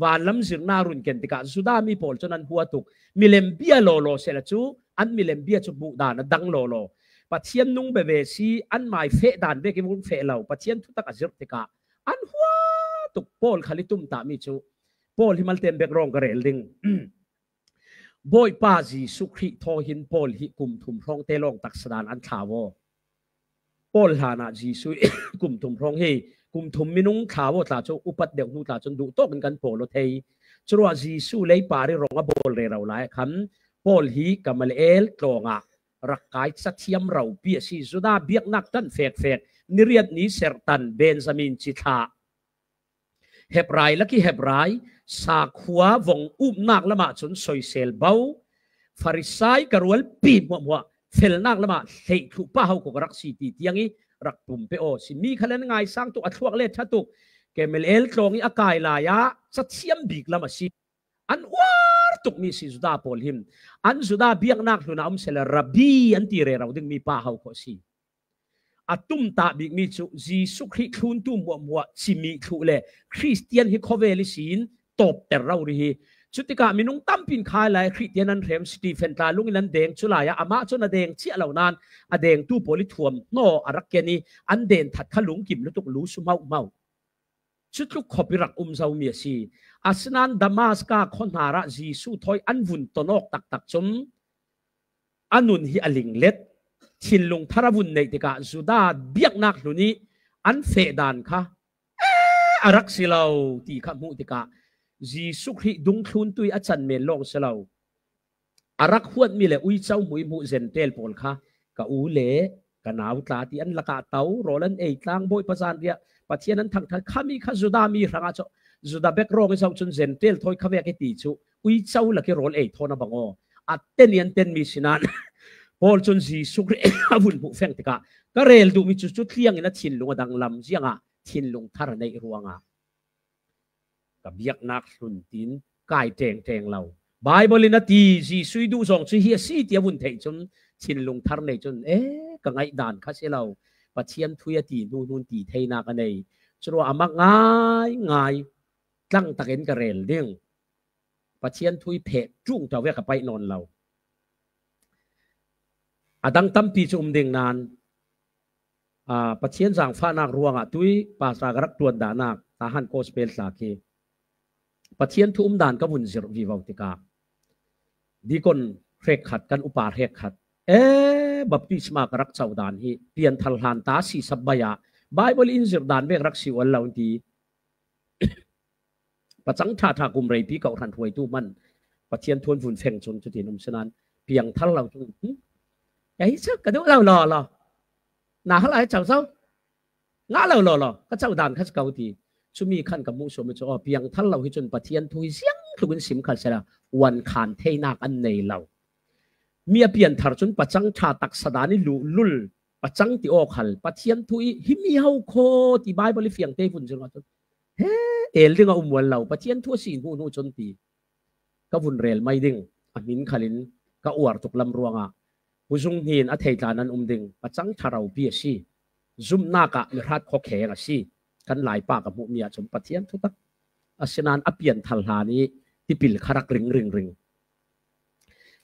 vanlam zirhnak a run ken tikah Judah mi pawl cun an hua tuk. Milem bia lawlaw sehla cu an milem bia cu hmuh dan a dang lawlaw. Pathian nung beve si an mai feh dan vek i vun feh lo. Pathian thutak a zirh tikah an hua tuk. Paul khal i tumtahmi cu Paul hi malte in bek rawng ka rel ding. Bawipa Jesuh Khrih thaw hin Paul hi kum thum hrawngte lawng taksa dan an thlau aw. Paul hlanah Jesuh kum thum hrawng hi kum thum minung thlau aw tla cu upat deuh hnu tla cun duhtawk in kan pawl aw thei. Curuah Jesuh leipar i rong a bawl rero lai ah khan Paul hi Gamaliel tlawngah rak kai cathiam ropi a si. Judah biaknak ṭan fekfek, ni riat ni serh tan, Benjamin cithlah, Hebrai lak i Hebrai, sakhua vong upnak lamah cun soisel bo, Farisai ka rualpi hmuahhmuah felnak lamah hleih thluh pah ho ko ka rak si ti tiang i rak pum pe aw si. Mi khal an ngaisang tuk, a thluak le ṭha tuk. Gamaliel tlawng i a kai lai ah cathiam bik lam a si. An uar tukmi si Judah pawl hin. An Judah biaknak hlun ah um sehla Rabbi an ti rero dingmi pa ho ko si. A tumtah bikmi cu Jesuh Khrih thluntu hmuahhmuah cimih thluh le Khristian hi khawvel ihsin tawpter rori hi. Cutikah minung tampi in khai lai Khristian an hrem, Stephen tla lung in an deng, cu lai ah amah cun a deng ciah lo nain a dengtu pawl i thuam hnaw a rak ken i an den that kha lungkim lutuk lu su hmauhmau. Cutluk khawp i rak um zomi a si. Asinain Damaska khuahnar ah Jesuh thawi an vun ton awk taktak cun a nun hi a linglet. Thinlung thar a vun neih tikah Judah biaknak hlun i an feh dan kha, e, a rak si lo ti kha hmuh tikah Jesuh Khrih dungthluntu i a can men lawng si lo. A rak huatmi le uico hmuihmuh Zentail pawl kha ka u le ka nau tla ti an lakah to, rawl an ei tlang, Bawipa zanriah Pathian an thangṭhat khami kha Judah mi hrangah cu Judah bek rawng i zoh cun Zentail thawi kha vek i ti cu uico lak i rawl ei thawn a bang aw. A ten i an tenmi sinain Paul cun Jesuh Khrih a vun hmuh feng tikah ka rel duhmi cu cu tliang in a thinlung a danglam ziangah thinlung thar a neih ruangah ka biaknak hlun tiin kai ṭengṭeng lo. Baibal in a ti, Jesuh i duh zong cu hi a si ti a vun theih cun thinlung thar nei cun, e, ka ngaih dan kha si lo. Pathian thu i a ti hnu hnun ti theinak a nei. Curuah a mak ngaingai tlang takin ka rel ding. Pathian thu i pheh ṭung ṭau vek a paih nawn lo. A dang tampi cu um ding nain, aa, Pathian zaangfahnak ruangah tui pastor ka rak ṭuan dahnak Tahan Gospel tla khi Pathian thu um dan ka vun zirh vivo tikah dikon hrekkhat, kan upa hrekkhat, e, baptisma ka rak co dan hi pianthar hlan ta si sap bai ah Baibal in zirh dan vek rak si ual lo an ti. Pacang ṭhaṭha kum reipi kau hran hruaitu hman Pathian thu an vun feng cun cutin um sinain piangthar lo cun, hmm? Kei cu ka duh lo law law. Na hal ai chau chau. Nga lo lo lo. Ka chau dan kha si kau ti. Chumi khan ka mu so mi chu. Oh, piang thar lo hi chun Pathian thu hi siang tlukin sim khal sela. Wan khan theinak an nei lo. Mi a pian thar chun pachang tha taksa dan i lu lul. Pachang ti aw khal. Pathian thu i hi mi hau kho ti Bible i fiang te vun zir nga chun. He, el ding a um wal lo. Pathian thu a si hnu hnu chun ti. Ka vun rel mai ding. A min khalin ka uar tuk lam ruanga. Pu Zung hnin a thei tlan an um ding. Pachang tha rau pi a si. Zumnak ah mi hrat khaw kheng a si. Kan lai pa ka hmuh mi ah chun Pathian thu tak. A sinan a pian thar hlan i tipil kharak ring ring ring.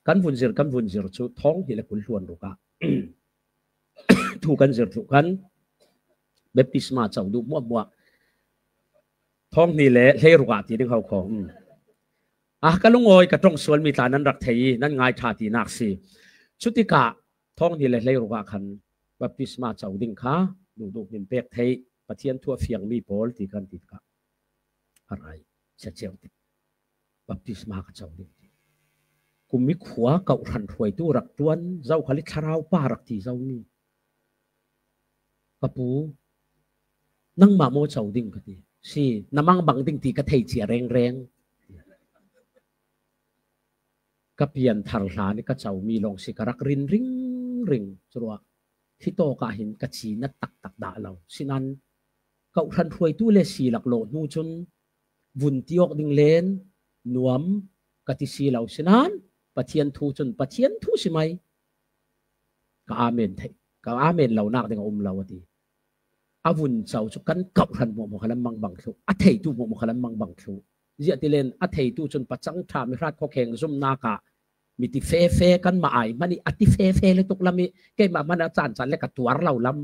Kan vun zir, kan vun zir chu thawng hnih le kul hluan ruk ah. Thu kan zir thu kan. Baptisma chau duh muah muah. Thawng hnih le hlei ruk ah ti ding hau kho. Hmm. Ah, ka lungawi ka tong sual mi tla nan rak thei i, nan ngai tha ti nak si. Chutikah thawng hnih le hlei ruk ah khan baptisma chau ding kha, duh duh min pek thei, Pathian thu a fiang mi pawl ti kan ti kha. A rai, sia cheu ti. Baptisma ka chau ding ti. Kum mi khua kau hran hruai tu rak tuan, zau khali thlarau pa rak ti zau mi. Ka pu, nangmah maw chau ding ka ti. Si, na mang bang ding ti ka thei cia reng reng. Ka pian thar hlan i ka chau mi long si ka rak rin ring ring. Churuah, hi tawk ah hin ka ci na tak tak dah lo. Sinan, kau hran hruai tu le si lak lo hnu chun, vun ti awk ding len, nuam, ka ti si lo. Sinan, Pathian thu chun, Pathian thu si mai. Ka amen thei. Ka amen lo nak ding a um lo a ti. A vun chau chu kan kau hran muah muah kha lam mang bang thlu. A thei tu muah muah kha lam mang bang thlu. Zia ti len a thei tu chun pachang tha mi hrat khaw kheng zumnak ah mi ti fe fe kan ma ai mani a ti fe fe le tuk lam i keimah man a chan chan le ka tuar lo lam.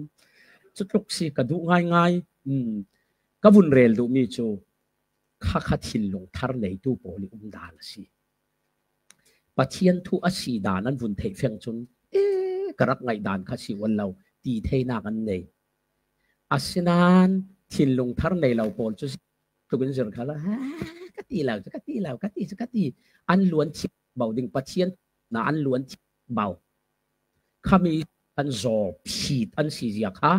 Chu tluk si ka duh ngai ngai. Hmm. Ka vun rel duh mi chu kha kha thinlung thar nei tu pawl i um dan a si. Pathian thu a si dan an vun theih feng chun, e, ka rak ngaih dan kha si uan lo, ti theinak an nei. A sinan, thinlung thar nei lo pawl chu tukin zir kha lo, ha, ka ti lo, ka ti lo, ka ti, ka ti. An luan thi bau ding Pathian na an luan thi bau. Khami an zaw phit an si zia kha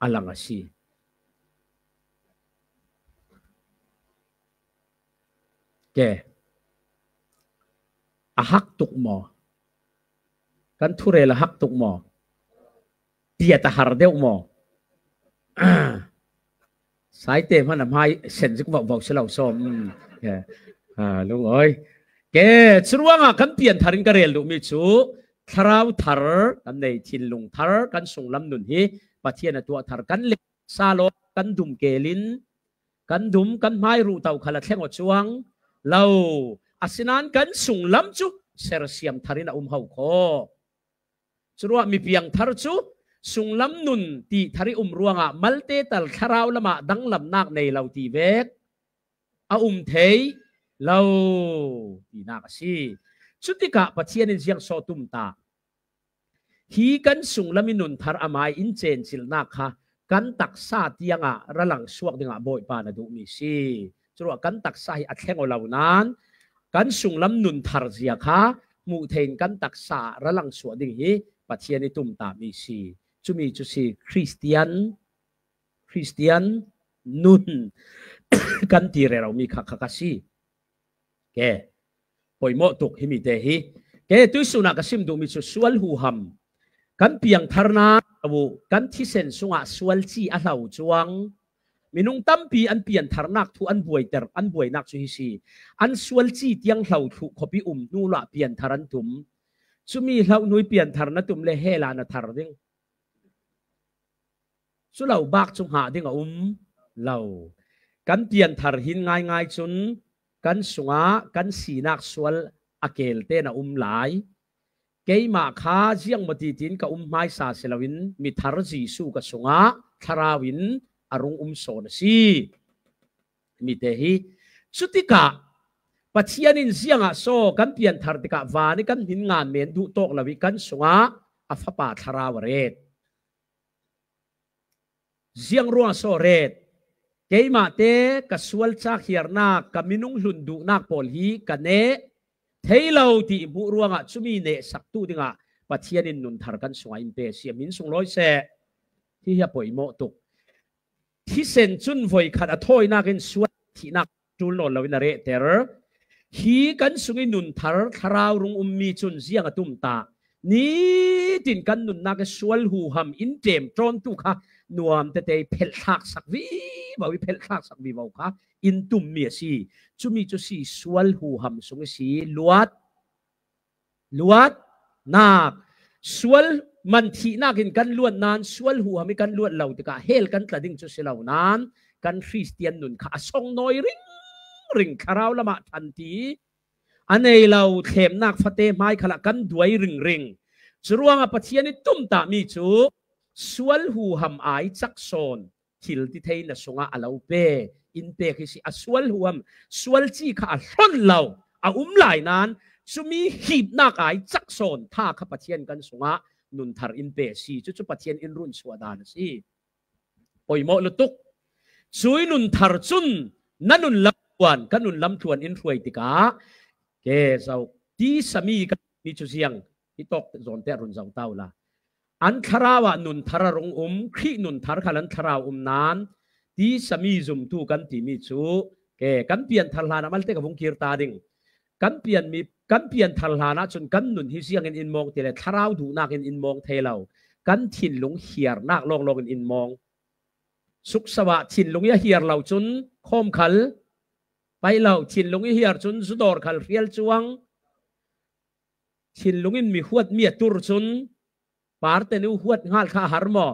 a lang a si. Ke. A hak tuk maw? Kan thurel a hak tuk maw? Piat a har deuh maw? Saite hman a hmai sen zik vauh vauh si lo sawm. Hmm. Ke. Ha, lungawi. Ke, churuangah kan pian tharin ka rel duh mi chu thlarau thar kan nei, thinlung thar kan sunglam nun hi Pathian a tuah thar kan le sa lo kan dum kelin kan dum, kan hmai ruh tau khala thleng aw chuang lo. A sinan kan sunglam chu sersiam tharin a um ho khaw. Churuah mi piang thar chu sunglam nun ti thar i um ruangah malte tal thlarau lamah danglamnak nei lo ti vek a um thei lo tinak a si. Chutikah Pathian in ziang saw tum ta. Hi kan sunglam i nun thar a mai in chencilnak kha kan taksa tiangah ralang suak dingah Bawipa na duh mi si. Curuah kan taksa hi a thleng aw lo nan kan sunglam nun thar zia kha hmuh theiin kan taksa ralang suak ding hi Pathian i tum ta mi si. Cumi cu si Khristian, Khristian nun kan ti rero mi kha kha ka si. Ke, poimawh tuk hi mi te hi. Ke, tuisun ah ka sim duh mi cu sual huham. Kan piang tharnak, kan thisen sungah sual ci a hlo cuang. Minung tampi an pian tharnak thu an buaiter, an buainak cu hi si. An sual ci tiang hlo thluh khawpi um hnu lah pian thar an tum. Cumi hlo hnu i pian thar na tum le hell ah na thar ding. Cu lo bak cu hngah ding a um lo. Kan pian thar hin ngaingai cun kan sungah kan sinak sual a kelte na um lai. Keimah kha ziangmaw titin ka um hmaisa si loin mi thar Jesuh ka sungah thlarau in a rung um sawn a si. Mi te hi cutikah Pathian in ziangah saw kan pian thar tikah van i kan hmin ngan men duh tawk lo i kan sungah a fapa thlarau a ret. Ziang ruang saw ret. Keimahte ka sual cak hiarnak, ka minung hlun duhnak pawl hi ka neh thei lo ti i hmuh ruangah cumi nehsaktu dingah Pathian in nun thar kan sungah in pe si a min sung lawi seh. Hi hi a poimawh tuk. Thisen cun voikhat a thawinakin sual thihnak tul nawn loin a rehter. Hi kan sungih nun thar thlarau rung ummi cun ziang a tum ta? Nitin kan nunnak i sual huham in ṭem ṭawntu kha nuam tete i phelhthlak sak vivo, i phelhthlak sak vivo kha in tummi a si. Cumi cu si sual huham sung i si luat, luatnak, sual man thihnak in kan luat nain sual huham i kan luat lo tikah hell kan tla ding cu si lo nain kan Khristian nun kha a song nawi ringring, thlarau lamah ṭhan ti a nei lo thlemnak fate hmai khalah kan duai ringring. Curuangah Pathian i tumtahmi cu sual huham ai cak sawn thil ti thei na sungah a lo pe, in pek hi si. A sual huham, sual ci kha a hlon lo a um lai nain cumi hipnak ai cak sawn tha kha Pathian kan sungah nun thar in pe si. Cucu Pathian in run suah dan a si. Poimawh lutuk. Cui nun thar cun na nun lam tluan, ka nun lam tluan in hruai tikah, ke zo, ti sami ka mi cu ziang, hi tawk zawnte a run zo ta ula. An thlarau ah nun thar a rung um, Khrih nun thar khal an thlarau um nain, ti sami zumtu kan timi cu, ke, kan pian thar hlan ah malte ka vung kir ta ding. Kan pianmi, kan pian thar hlan ah cun kan nun hi ziangin in mawng ti le thlarau duhnak in in mawng thei lo. Kan thinlung hiarnak lawnglawng in in mawng. Sukso ah thinlung i a hiar lo cun khawm khal paih lo. Thinlung i hiar cun zudawr khal hrial cuang. Thinlung in mi huatmi a tur cun parte nu huat hngal kha a har maw?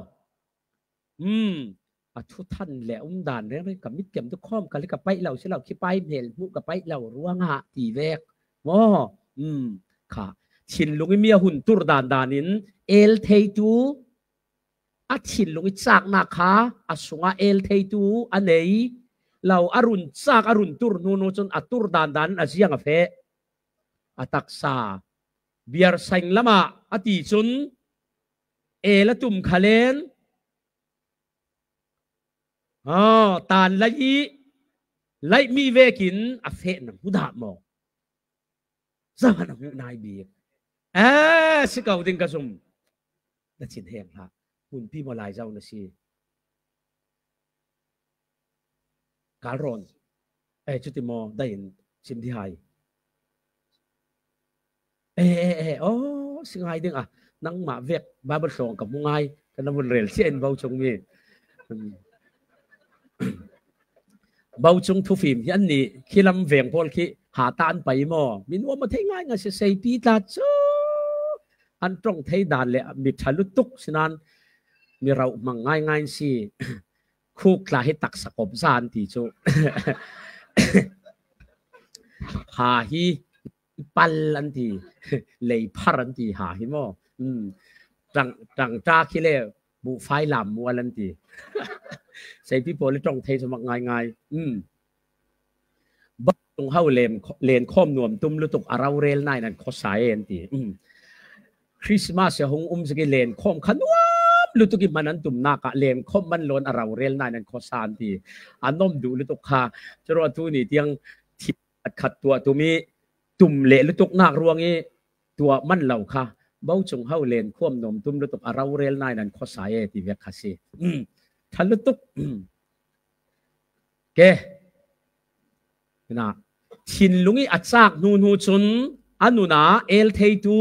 Um, a thuthan le um dan reng reng ka mitkem tu khawm ka le ka paih lo si lo, khi pai hmel hmuh ka paih lo ruangah ti vek maw? Um, kha thinlung i mi a hun tur dan dan in el theitu, a thinlung i caknak kha a sungah el theitu a nei lo, a run cak, a run tur hnu hnu cun a tur dan dan in a ziang a feh. A taksa biar saing lamah a ti cun el a tum kha len, ah, tan lai i laihmi vekin a feh na hmu dah maw? Zaman a hmuh nai bik. Eh, si ko ding ka zum. Na chin heng hlah. Hmunpi maw lai zo na si? Kalrawn. Eh, cuti maw, dahin chim di hai. Eh, eh, eh, oh, si ngai ding ah. Nangmah vek Bible hlawng ka hmu ngai. Ka na vun rel cia in bocung mi. Hmm. Bocung thufim hi an nih, khi lam veng pawl khi ha ta an pai maw? Min uam a thei ngai ngai si, seipi tla cu an ṭong thei dan le mi ṭha lutuk si nain mi rauh hmang ngai ngai an si. Khuk tla hi taksa kop za an ti cu. Ha hi pal an ti, lei phar an ti ha hi maw? Um, tang, tang ta khi le buhfai lam mual an ti. Seipi pawl i ṭong thei cu mak ngai ngai. Um. Bocung ho len, len khawm nuam tum lutuk a rorel nai nan khawsa e an ti. Um. Christmas a hung um zik i len khawm kha nuam lutuk i hman an tumnak ah len khawm man lawn a rorel nai nan khawsa an ti. A nom duh lutuk kha. Curuah tu ni tiang thil khat tuah tum i tum leh lutuknak ruang i tuah man lo kha. Bocung ho len khawm nuam tum lutuk a rorel nai nan khawsa e ti vek kha si. Um. Ṭha lutuk. Um. Ke. Na, thinlung i a cak hnu hnu cun a nun ah el theitu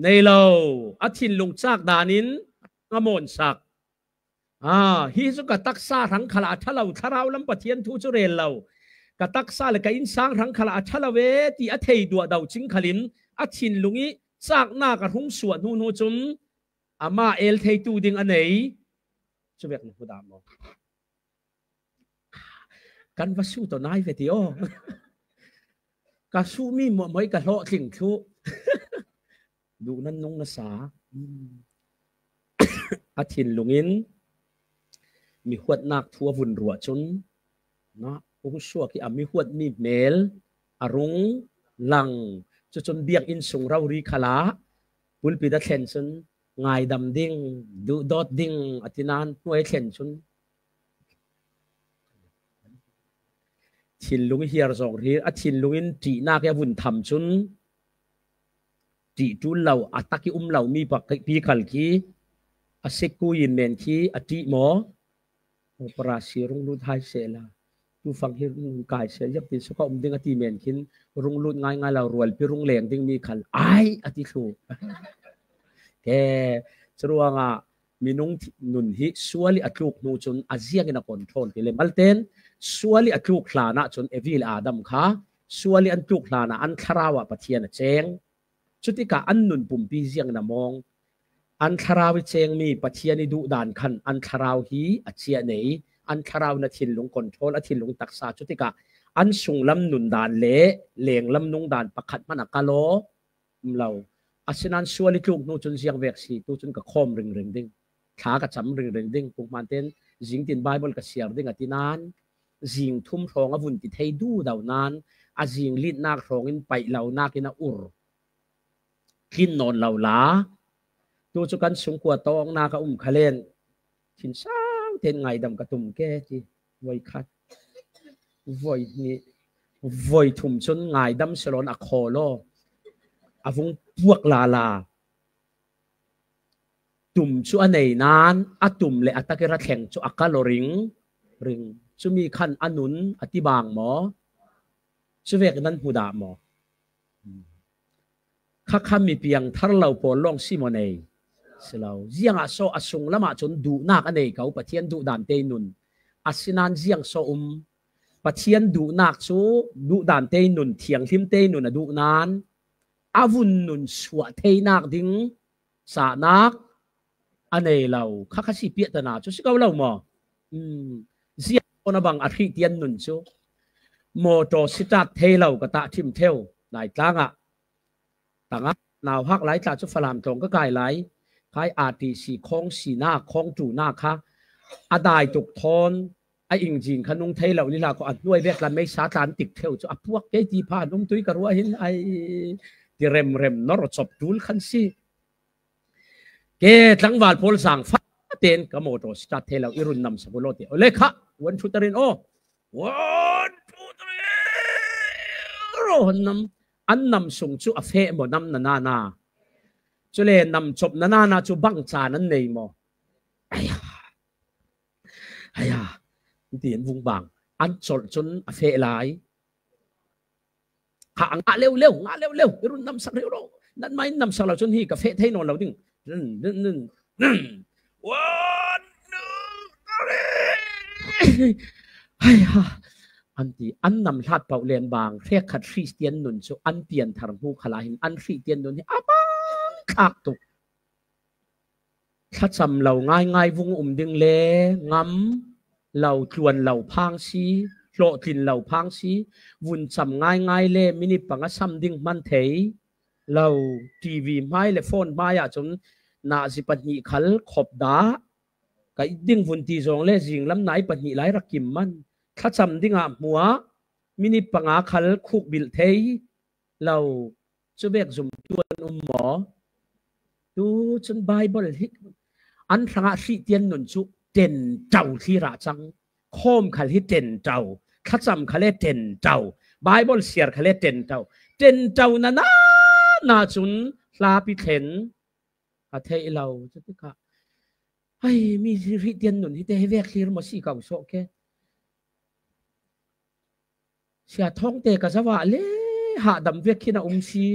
nei lo. A thinlung cak dan in a mawnsak. Ah, hi cu ka taksa hrang khal ah a ṭha lo, thlarau lam Pathian thu cu rel lo. Ka taksa le ka innsang hrang khal ah a ṭha lo e ti a thei duah do cing khal in a thinlung i caknak a hung suah hnu hnu cun amah el theitu ding a nei. Cu vek na hmu dah maw? Kan va su tawh nai ve ti aw. Ka suhmi muahmuah i ka hlawhtling thluh. Duh nan nung na sa. A thinlung in mi huatnak thu a vun ruah cun, na, hung suak i a mi huatmi hmel a rung lang. Cucun biakinn sung rori khal ah pulpit a thlen cun ngaidam ding, duhdawt ding a ti nain hnuai thlen cun thinlung i hiar zawng hi a thinlung in ṭihnak i a vun tham cun ṭih ṭul lo, a tak i um lo mi pa, pi khal khi a sik kui in men khi a ṭih maw? Operasi rung lut hai seh la. Tu fang hi rung kai seh, ziak tin suk a um ding a ti men khin, rung lut ngai ngai lo, rualpi rung leng ding mi khal ai a ti thlu. Ke, churuangah minung nun hi sual i a tluk hnu cun a ziangin a control ti le malten, sual i a tluk hlanah cun Evi le Adam kha sual i an tluk hlanah an thlarau ah Pathian a cheng. Cutikah an nun pumpi ziangin a mawng. An thlarau i chengmi Pathian i duhdan khan an thlarau hi a ciah nei, an thlarau in a thinlung control, a thinlung taksa. Cutikah an sunglam nundan le lenglam nungdan pakhat hman a kal aw, um lo. Asinan sual i tluk hnu cun ziang vek si, tu cun ka khawm ringring ding, thla ka cam ringring ding, puk hman ten zingtin Bible ka siar ding a ti nan, zing thum hrawng a vun ti thei duh dau nan, a zing litnak hrawngin paih lo nakin a ur tlin nawn lo la. Tu cu kan sungkua tawngnak a um kha len, thin sau ten ngaidam ka tum ke ti. Voi khat, voi hnih, voi thum cun ngaidam si lo in a khawl aw, a vung puak lala. Tum cu a nei nan a tum le a tak i ra thleng cu a kal aw ring ring. Cumi khan a nun a ti bang maw? Cuvek nan hmu dah maw? Khakha mi piang thar lo pawl lawng si maw nei? Si lo. Ziangah so a sunglam ah cun duhnak a nei ko, Pathian duhdan te nun. Asinan ziang so um? Pathian duhnak cu duhdan te nun, thianghlim te nun a duh nan a vun nun suah theinak ding cahnak a nei lo. Khakha si piahtana cu si ko lo maw? Um, ziang so na bang a hrih tian nun cu? Motor sitat thei lo ka tah ṭhim ṭheu Laitlang ah. Tangah nauhak lai tla cu Falam tlawng ka kai lai. Khai R T C khawng sinak, khawng ṭunak kha a dai tuk thawn a ingjin kha nung thei lo ni hla kho, a hnuai vek tla meisa tlan tik ṭheu cu a puak kei ti phan um tui ka ruah hin ai ti remrem nor cop tul khan si. Ke tlangval pawl zang fa ten ka motor start thei lo, i run nam sak u law ti. Ole kha, one, two, three, aw. One, two, three. Ro, nam, an nam sung cu a feh maw nam na na na? Cule nam cop na na na cu bang caan an nei maw? Aya. Aya. Ti an vung bang. An colh cun a feh lai. Kha a ngah leu leu, ngah leu leu, i run namsak reu lo. Nan mah in namsak lo cun hi ka feh thei nawn lo ding. Nun, nun, nun, nun. One, two, three. Hai ha. An ti, an nam hlat pauh len bang, hrekkhat Khristian nun cu an pianthar hnu khalah hin an Khristian nun hi a bang thlak tuk. Thlacam lo ngaingai vung um ding le ngam lo, tluan lo phang si, hlawhtlin lo phang si, vun cam ngaingai le minit panga sam ding hman thei lo, T V hmai le phone hmai ah cun nazi pahnih khal khop dah, ka it ding vun ti zong le zinglam nai pahnih lai rak kim man, thlacam dingah hmuah minit panga khal khuk bilh thei lo, cuvek zumtu an um maw? Tu cun Bible hi an hrangah Khristian nun cu ṭenṭo thlir ah cang. Khawm khal hi ṭenṭo, thlacam khal le ṭenṭo, Bible siar khal le ṭenṭo. Ṭenṭo na na na cun hlapi thlen a theih lo. Cutikah ai mi Khristian nun hi te hi vek thlir maw si ko sawh ke. Sia Thawngte ka zavah le hahdam vek khin a um si.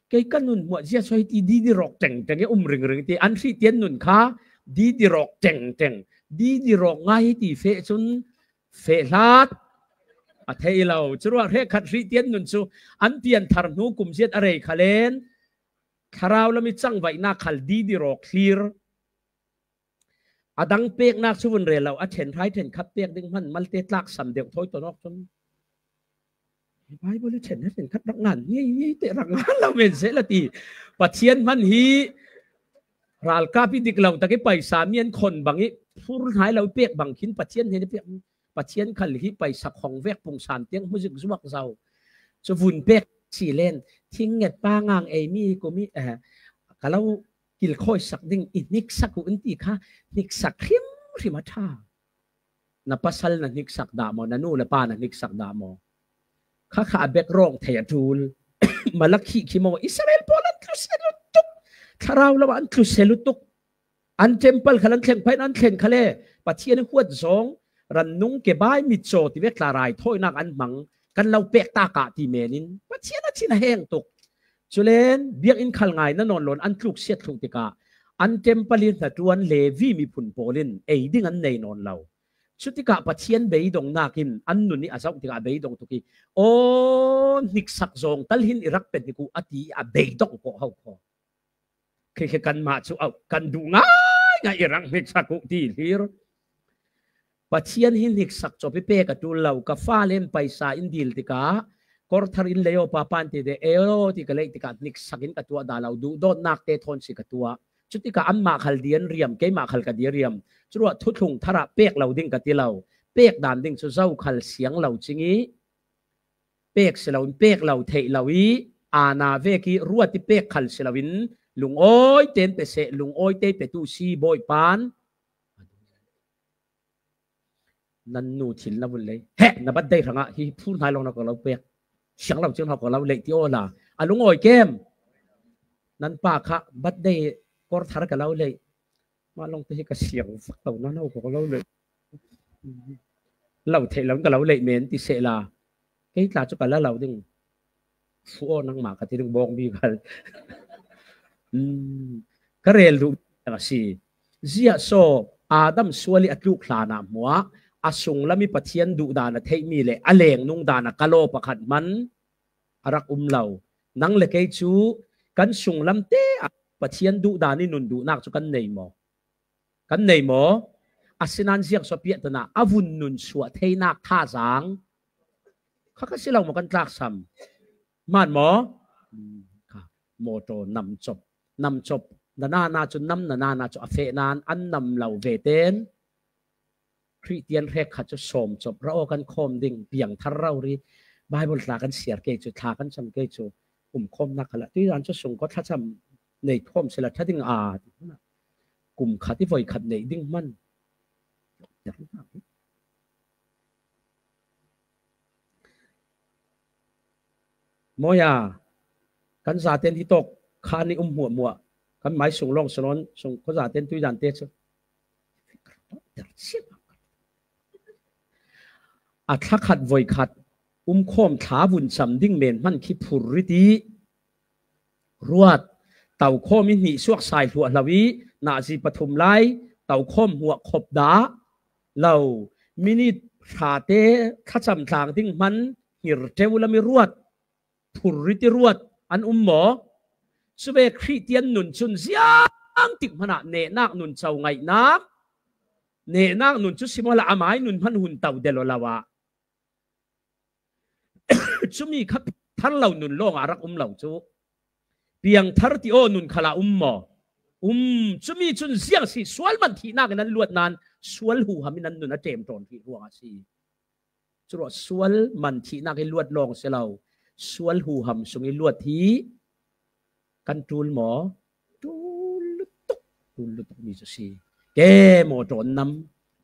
Kei ka nun hmuah zia sawi ti didi rawk tengteng i um ringring ti an Khristian nun kha didi rawk tengteng, didi rawk ngai hi ti feh cun feh hlat a theih lo. Curuah hrekkhat Khristian nun cu an pianthar hnu kum ziat a rei kha len thlarau lam i cangvaihnak khal didi rawk thlir. A dang peknak cu vun rel lo, a ṭhen hrai ṭhen khat pek ding hman malte tlak sam deuh thawi tawn awk cun Bible i ṭhen hrai ṭhen khat rak ngan ngei ngei te rak ngan lo men seh la ti. Pathian hman hi ralkap i dik lo tak i paisa mi an khon bang i phur hnai lo i pek bang khin Pathian hnen i pek. Pathian khal hi paisa khong vek pungsan tiang hmu zik zuak zo. Cu vun pek si len thing nget pa ngang ei mi hi kum i, eh, ka lo kilkhawi sak ding i hniksak uh in ti kha hniksak hrimhrim a ṭha. Na pasal na hniksak dah maw? Na nu le pa na hniksak dah maw? Kha kha a bek rawng thei a ṭul. Malakhi khi maw Israel pawl an tlusia lutuk. Thlarau lamah an tlusia lutuk. An temple khal an thleng phain an thlen khale Pathian huat zawng, rannung kebai mitcaw ti vek tla raithawinak an hmang, kan lo pek takah ti menin Pathian a thin a heng tuk. Culen biakinn khal ngaina nawn loin an tluk siat thluh tikah an temple i hnaṭuan Levi miphun pawl in ei ding an nei nawn lo. Cutikah Pathian beidongnak in an nun i a zoh tikah a beidong tuk i, aw, hniksak zawng tal hin i rak pe hnik uh a ti i a beidong pawh ho khaw. Khi khi kanmah cu auh, kan duh ngaingai i rak hniksak uh ti hlir. Pathian hi hniksak cawp i pek a ṭul lo, ka fale in paisa in dil tikah kawrthar in lei aw papa an ti te, e aw ti ka leih tikah hniksak in ka tuah dah lo, duhdawtnak te thawn si ka tuah. Cutikah anmah khal dia an riam, keimah khal ka dia riam. Curuah thuthlung thar ah pek lo ding ka ti lo. Pek dan ding cu zokhal siang lo cing i pek si loin pek lo theih lo i aana vek i ruat i pek khal si loin lungawi tein pe seh, lungawi te petu si Bawipa in. Nan nu thil na vun lei. Heh, na birthday hrangah hi phur hnai lawng na ka lo pek. Siang lo cing hna ka lo leih ti awla. A lungawi kem. Nan pa kha birthday kawrthar ka lo leih. Mah lawngte hi ka siang vak lo, nan ho ka lo leih. Lo theih lo, ka lo leih men ti sehla. Kei tla cu ka la lo ding. Fu aw nangmah ka ti ding bawng bi khal. Hmm. Ka rel duh a si. Ziah saw Adam sual i a tluk hlanah hmuah a sunglam i Pathian duhdan a theihmi le a lengnung dan a ka law pakhat hman a rak um lo. Nang le kei cu kan sunglam te ah Pathian duhdan i nun duhnak cu kan nei maw? Kan nei maw? Asinain ziang saw piahtanah a vun nun suah theinak thazaang kha kha si lo maw kan tlaksam? Hmaan maw? Hmm, kha. Mawtaw namcop. Namcop na nana cu nam na nana cu a feh nain an nam lo ve ten Khristian hrekkhat cu sawm cop ra aw kan khawm ding, piangthar rori, Baibal tla kan siar kei cu, thla kan cam kei cu, um khawmnak khalah tuizan cu sungkaw thlacam nei khawm sila ṭha ding a ti hmanah kum khat i voi khat neih ding hman. Mawi a, kan zaten hi tawk khan i um hmuahhmuah, kan mai sung lawng sinawn sung khuazaten tuizante cu a thlakhat voikhat umkhawm thla vun cam ding men hman khi phurrit i ruat, tokhawm i hnih suak sai hluahhlo i nazi pathum lai tokhawm hmuah khop dah lo, minit hrate thlacam tlang ding hman hngir ṭeu lam i ruat, phurrit i ruat an um maw? Cuve Khristian nun cun ziangtik hmanah nehnak nun co ngaihnak, nehnak nun cu si maw la amai nun hman hun to del aw lo ah. Cumi kha thar lo nun lawngah a rak um lo cu. Piangthar ti aw nun khalah um maw? Um, cumi cun ziang si sual man thihnak in an luat nain sual huham in an nun a ṭem ṭawn rih ruangah si. Curuah sual man thihnak i luat lawng si lo, sual huham sung i luat hi kan ṭul maw? Ṭul lutuk, ṭul lutuk mi cu si. Ke mawtaw nam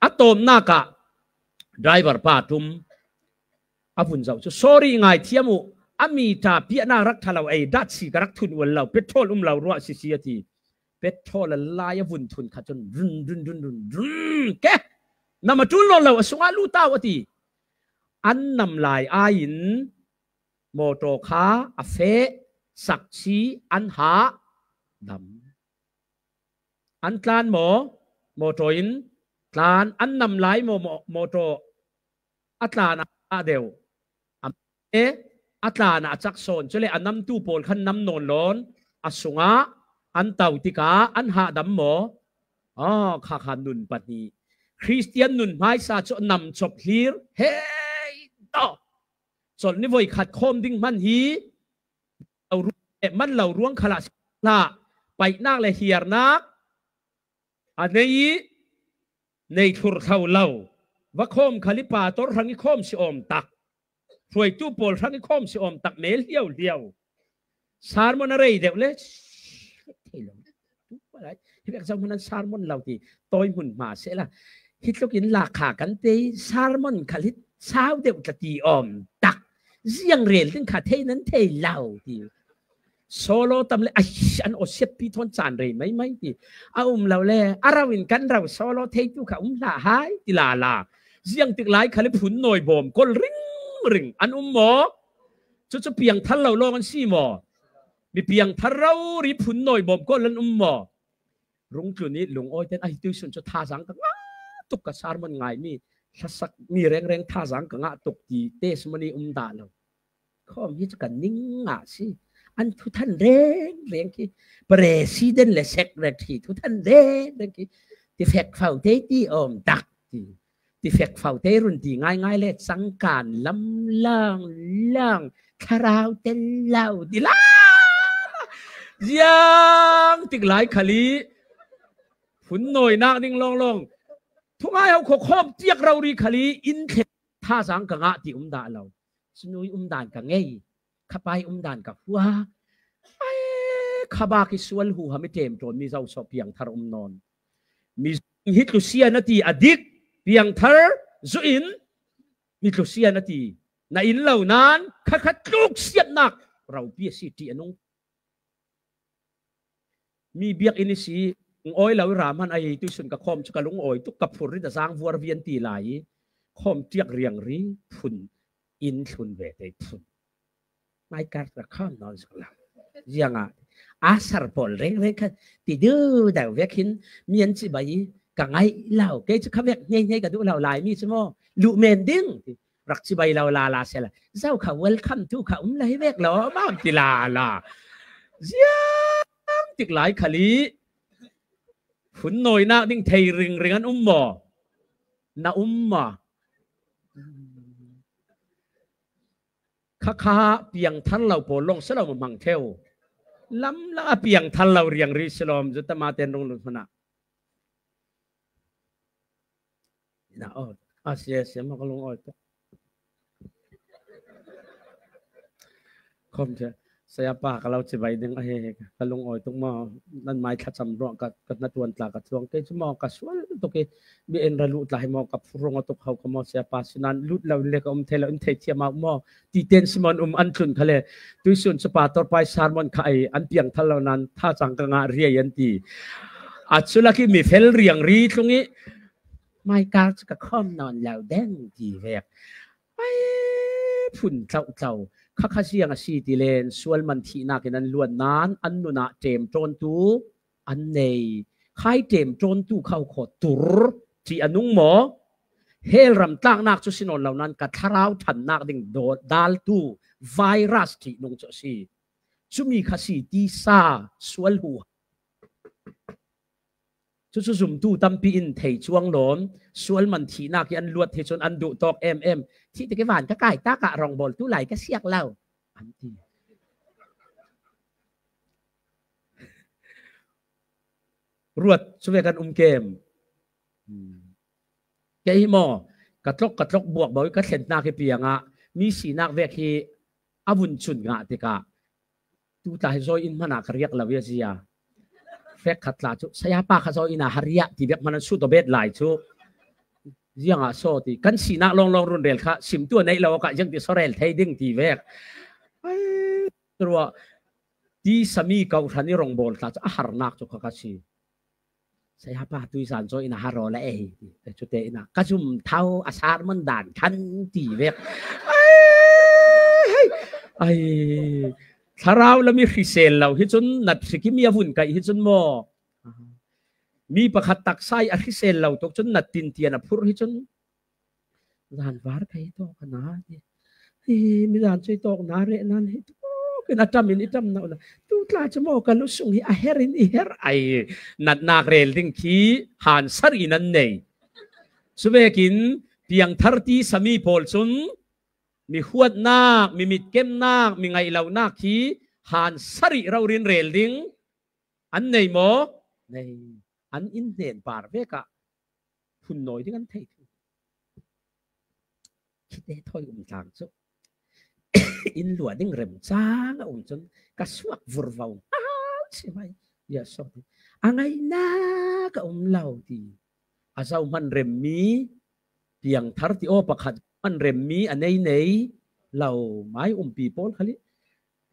a tawmnak ah driver pa ṭum a vun zoh cu, sorry, ngaithiam uh, a mi ṭa piahnak rak ṭha lo ei, dah si ka rak thun ual lo, petrol um lo ruah sisi a ti. Petrol a lai a vun thun kha cun run run run run run, ke nam a ṭul nawn lo, a sungah lut au a ti. An nam lai aiin mawtaw kha a feh, sakchi an hah dam. An tlan maw? Mawtaw in tlan, an nam lai maw? Maw-, mawtaw a tlan a deuh. A, e, a tlan a cak sawn. Cule a namtu pawl khan nam nawn lawn a sungah an to tikah an hah dam maw? Aw, kha kha nun pahnih. Khristian nun hmaisa cu a nam cop hlir. Hei, tawh. Colh ni voikhat khawm ding hman hi lo ru-, eh, man lo ruang khalah si hlah, paihnak le hiarnak a nei i nei thlur thlo lo. Va khawm khal i pastor hrang i khawm si awm tak. Hruaitu pawl hrang i khawm si awm tak, mel hliau hliau. Sermon a rei deuh le thei lo. Hi vek zohman an sermon lo ti, tawi hmun hma sehla. Hi tlukin lakha kan tei, sermon khal hi sau deuh tla ti awm tak. Ziang rel ding kha thei nan thei lo ti. Solo tam le, ai, an awsiatpi thawn caan rei maimai ti. A um lo le, a rau in kan rau solo theitu kha um hlah hai ti lala. Ziang tik lai kha le phun nawi bawm kawl ringring an um maw? Cucu piangthar lo lawng an si maw? Mi piangthar rori phun nawi bawm kawl an um maw? Rungtlun i lungawi ten, ai, tuisun cu thazaang ka ngah tuk, ka sermon ngai mi, hlasak mi rengreng thazaang ka ngah tuk ti testimony um dah lo. Khawm hi cu ka ning ngah si. An thuthan rengreng khi, president le secretary thuthan rengreng khi, ti fek fau te ti awm tak ti. Ti fek fau te run ti ngaingai le cangkan lam lang lang thlarau tel lo ti la. Ziang tik lai khali phun nawinak ding lawnglawng thungai ho kho khawm tiak rori khali in thlek thazaang ka ngah ti um dah lo. Cunui um dan ka ngei, khapai um dan ka hua. Ai, khabak i sual huham i ṭemṭawn mi zo sawh piangthar um nawn. Mi hi tlusia na ti a dik, piangthar zu in mi tlusia na ti, na in lo nan khakhat tluk siatnak ropi a si ṭih a nung. Mi biakinn i si, awi lo i ra hman a, ei tuisun ka khawm cu ka lungawi tuk, ka phurrit a zaang vuar vian ti lai i khawm tiak riangri phun in thlun ve te phun. Mai kar ka khawm nawn zong lo. Ziangah a sar pawl rengreng kha ti duh deuh vek hin mi an cibai i ka ngaih lo, kei cu kha vek hneihne ka duh lo lai mi cu maw luh men ding ti. Rak cibai lo lala sela. Zo kha welcome tu kha um lo hi vek lo, mam ti lala. Ziang tik lai khali phun nawinak ding thei ringring an um maw? Na um maw? Khakha piangthar lo pawl lawng si lo ma hmang theu. Lamlang a piangthar lo riangri si lawm, zu tama ten rung lut hmanah. Na, oh, a sia, sia, ma ka lungawi tuk. Khawm cia, saya pa ka lo cibai ding a he, he, ka lungawi tuk maw, nan mai thlacam ruang ka, ka hna tuan tla ka tluang. Kei cu maw, ka sual tuk i, bi en ra luh tla hi maw, ka phurung a tuk ho ka maw, saya pa sinan lut lo le ka um thei lo, in thei thiam maw, ti ten simon um an tlun kha le. Tuisun cu pastor pai sermon kha ei, an piangthar lo nan, thazaang ka ngah riai an ti. A cu lak i mi fel riangri tlung i, mai kar cu ka khawm nawn lo deng ti vek. Ai, phun tlau tlau. Khakha ziang a si ti len, sual man thihnak in an luat nan, an nun ah ṭemṭawntu an nei. Khai ṭemṭawntu kha khaw tur ṭih a nung maw? Hell ram tlaknak cu si nawn lo nan, ka thlarau ṭhannak ding daw-, daltu virus ṭih nung cu a si. Cumi kha si tisa sual hu. Cucu zumtu tampi in thei cuang lawm, sual man thihnak i an luat hi cun an duh tawk em em. Thih tik i van ka kai tak ah rawngbawltu lai ka siak lo, an ti. Ruat cu ve kan um kem. Hmm. Kei hi maw, ka tlok, ka tlok buak bo i ka thlennak hi piangah mi sinak vek hi a vun cun ngah tikah tu tla hi zawi in hmanah ka riak lo i a zia. Fek khat tla cu, saya pa kha zawi in a ha riah ti vek hman an sut aw bet lai cu. Ziangah saw ti, kan sinak lawnglawng run rel kha simtu a neih lo awkah ziang ti saw rel thei ding ti vek. Ai, ruah, ti sami kau hran i rongbawl tla cu a harnak cu kha ka si. Saya pa tuizan zaw in a har aw la ei. Cute in a ka zum tho a sermon dan khan ti vek. Ai, ai, thlarau lam i hrisel lo hi cun nat hrik i mi a vun kaih hi cun maw? Mi pakhat taksa i a hrisel lo tuk cun nat tin tian a phurh hi cun Zanvar ka hi tawk a na ti. Hi, mi zan cu i tawk na reh nan hi tawk in a ṭam in i ṭam na u na. Tu tla cu maw ka lu sung hi a her in i her ai. Natnak rel ding khi han sarih nan nei. Cuvekin piangthar ti sami pawl cun mi huatnak, mi mitkemnak, mi ngaihlonak khi han sarih rori in rel ding an nei maw? Nei. An in hnen par vek ah phun nawi ding an thei thlu. Khite thawi um tlang cu in lua ding remcang a um cun ka suak vurvo hal si mai. Ya so ti a ngaihnak a um lo ti. A zo hman remmi piangthar ti aw pakhat hman remmi a nei nei lo mai umpi pawl khali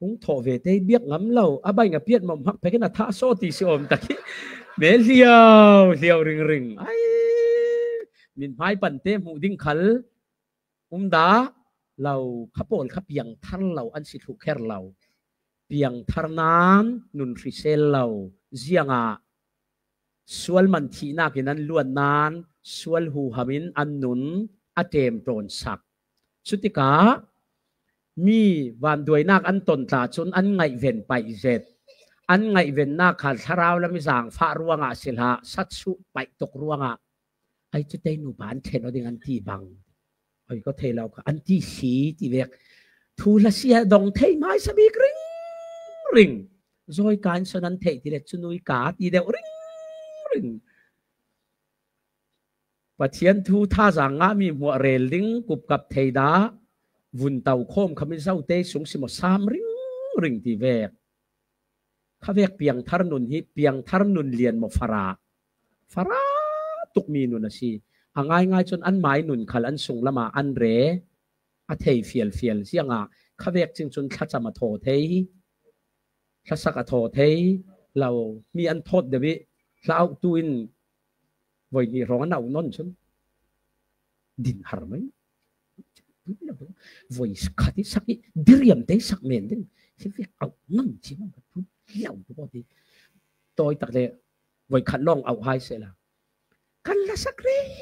Hung thawh ve te biak ngam lo, a bai nga piat mawh hmak pekin a thah saw ti si awm tak hi. Me hliau hliau ringring. Ai, min hmai pante hmuh ding khal um dah lo, kha pawl kha piangthar lo, an si thluh kher lo. Piangthar nan nun hrisel lo. Ziangah sual man thihnak in an luat nan sual huham in an nun a ṭemṭawn sak. Cutikah mi vanduainak an ton tla cun an ngaihven paih zet. An ngaihvennak kha thlarau lam i zaangfah ruangah a si hlah, satsuh paih tuk ruangah ai cu tei nupa an ṭhen aw ding an ti bang. Oi, ko thei lo kha an ti si ti vek. Thu hlasia dong thei hmaisa bik ringring. Zawika in son an theih ti le cu nuika ti deuh ringring. Pathian thu thazaang ngah mi hmuah rel ding kupkap thei dah vun tau khawm kha mi zote sung si maw sam ringring ti vek. Kha vek piangthar nun hi piangthar nun lian maw fara? Fara tukmi nun a si. A ngaingai cun anmai nun khal an sunglamah an re a thei fialfial ziangah kha vek cing cun thlacam a thaw thei, thlasak a thaw thei lo. Mi an thawt deuh i hla auhtu in voi hnih hrawng an auh nawn cun din har mai. Voi khat i sak i diriam te sak men ding hi vek auh nawn ci man ka tu lo tu ko ti. Tawi tak le voi khat lawng auh hai sehla kan hlasak reng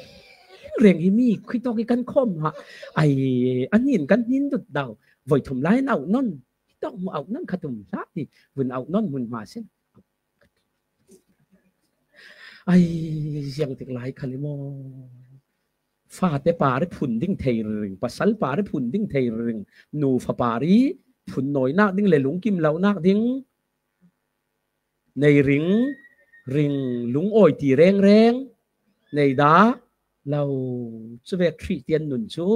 reng hi mi khuitawk i kan khawm ha. Ai, an hin kan hin dut dau. Voi thum lai an auh nawn. Hitawk mu auh nawn kha tum hlah ti. Vun auh nawn mun hma sin. Ai, ziang tik lai khal i maw? Fate par i phun ding thei ring, pasal par i phun ding thei ring, nufa par i phun nawinak ding le lungkim lonak ding nei ring, ring lungawi ti rengreng nei dah lo. Cuvek Khristian nun cu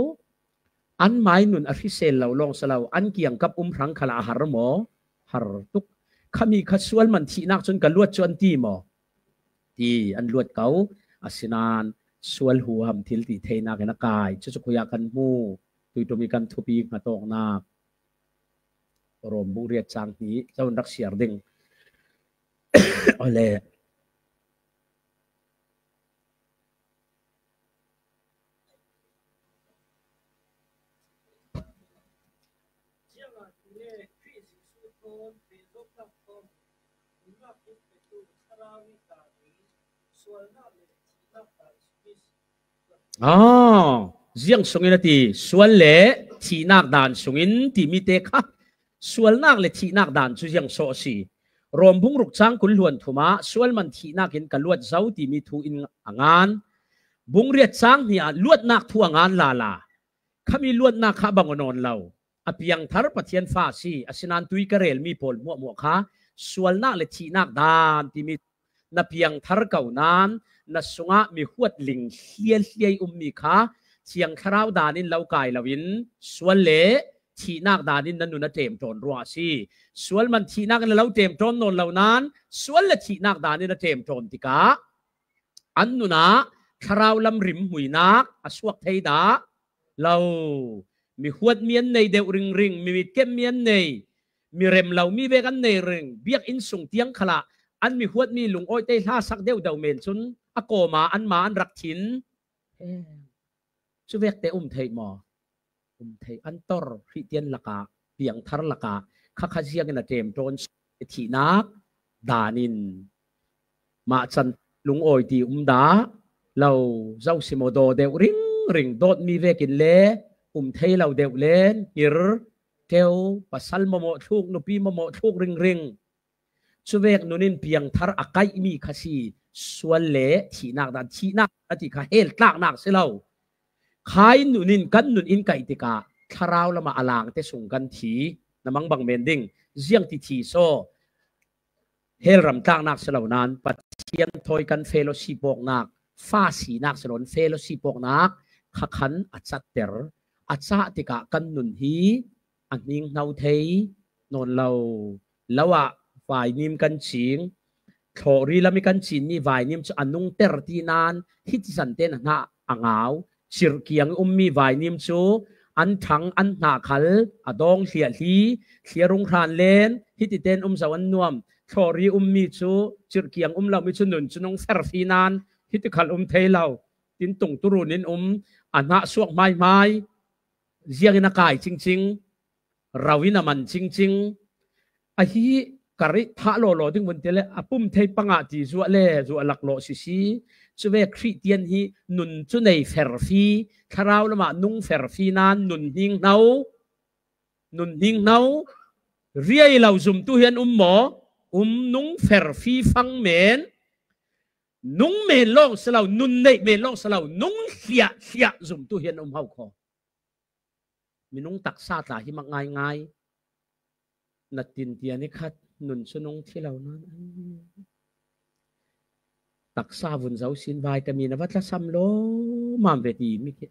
anmai nun a hrisel lo lawng si lo, an kiangkap um hrang khalah a har maw? Har tuk. Khami kha sual man thihnak cun ka luat cu an ti maw? Ti an luat ko. Asinain sual huham thil ti theinak in a kai. Cucu khuiah kan hmu. Tuiṭum i kan thupi hngatawknak. Rom bung riat cang hnih, cun rak siar ding. Ole. Ah, ziang sungin a ti, sual le thihnak dan sungin timi te kha, sualnak le thihnak dan cu ziang sawh a si. Rom bung ruk cang kul hluan thum ah sual man thihnak in ka luat zo timi thu in a ngan. Bung riat cang hnih ah luatnak thu a ngan lala. Khami luatnak kha a bang aw nawn lo. A piangthar Pathian fa a si, asinain tui ka relmi pawl hmuahhmuah kha sualnak le thihnak dan timi na piangthar ko nan na sungah mi huat ling hlialhliai ummi kha Thiang Thlarau dan in lo kai loin sual le thihnak dan in na nun a ṭemṭawn ruah a si. Sual man thihnak in a lo ṭemṭawn nawn lo nan sual le thihnak dan in a ṭemṭawn tikah an nunah thlarau lam rim hmuinak a suak thei dah lo. Mi huatmi an nei deuh ringring, mi mitkem mi an nei, mi rem lomi vek an nei ring, biakinn sung tiang khalah an mi huatmi lungawite hlasak deuh deuh men cun a kawma anma an rak thin. Cuvek te um theih maw? Um theih. An tor Khristian lakah, piangthar lakah, khakha ziangin a ṭemṭawn thihnak dan in mah can lungawi ti um dah lo. Zo si maw? Daw deuh ringring, dawtmi vekin le um thei lo deuh le ngir ṭeu, pasal mamawh thluk, nupi mamawh thluk ringring. Cuvek nun in piangthar a kaihmi kha si, sual le thihnak dan, thihnak a ti kha hel tlaknak si lo. Khai nun in kan nun in kaih tikah thlarau lamah a langte sung kan thi, na mangbang men ding. Ziang ti thi saw? Hel ram tlaknak si lo nan Pathian thawi kan fellowship awknak, fa sinak si lo nan fellowship awknak kha khan a catter. A cah tikah kan nun hi a hning hno thei nawn lo. Lo ah vainim kan cing, thlawhri lam i kan cinmi vainim cu a nungter ti nan hiti zan tein a hnah a ngau. Cirh kiang i ummi vainim cu an thang an hna khal a dawng hliahhli, thliarung hran len, hitite in um zo an nuam, thlawri um mi cu, cirhkiang um lo mi cu nun cu nung ferfi nan hiti khal um thei lo. Tin tung turun in um, a hnah suak hmaihmai, ziangin a kai cingcing, ro in a man cingcing. Ahi, kar i thah lawlaw ding vun ti le, a pum thei pangah ti zuah le zuah laklawh sisi. Cuvek Khristian hi nun cu nei ferfi, thlarau lamah nung ferfi nan nun hning hno, nun hning hno, riai lo zumtu hi an um maw? Um, nung ferfi fang men, nung men lawng si lo, nun neih men lawng si lo, nung hliah hliah zumtu hi an um ho kho. Minung taksa tla hi mak ngaingai. Na tin tian i khat nun cu nung thi lo nan. Taksa vun zo sin vitamin a va tlasam lawmam ve ti mi khi.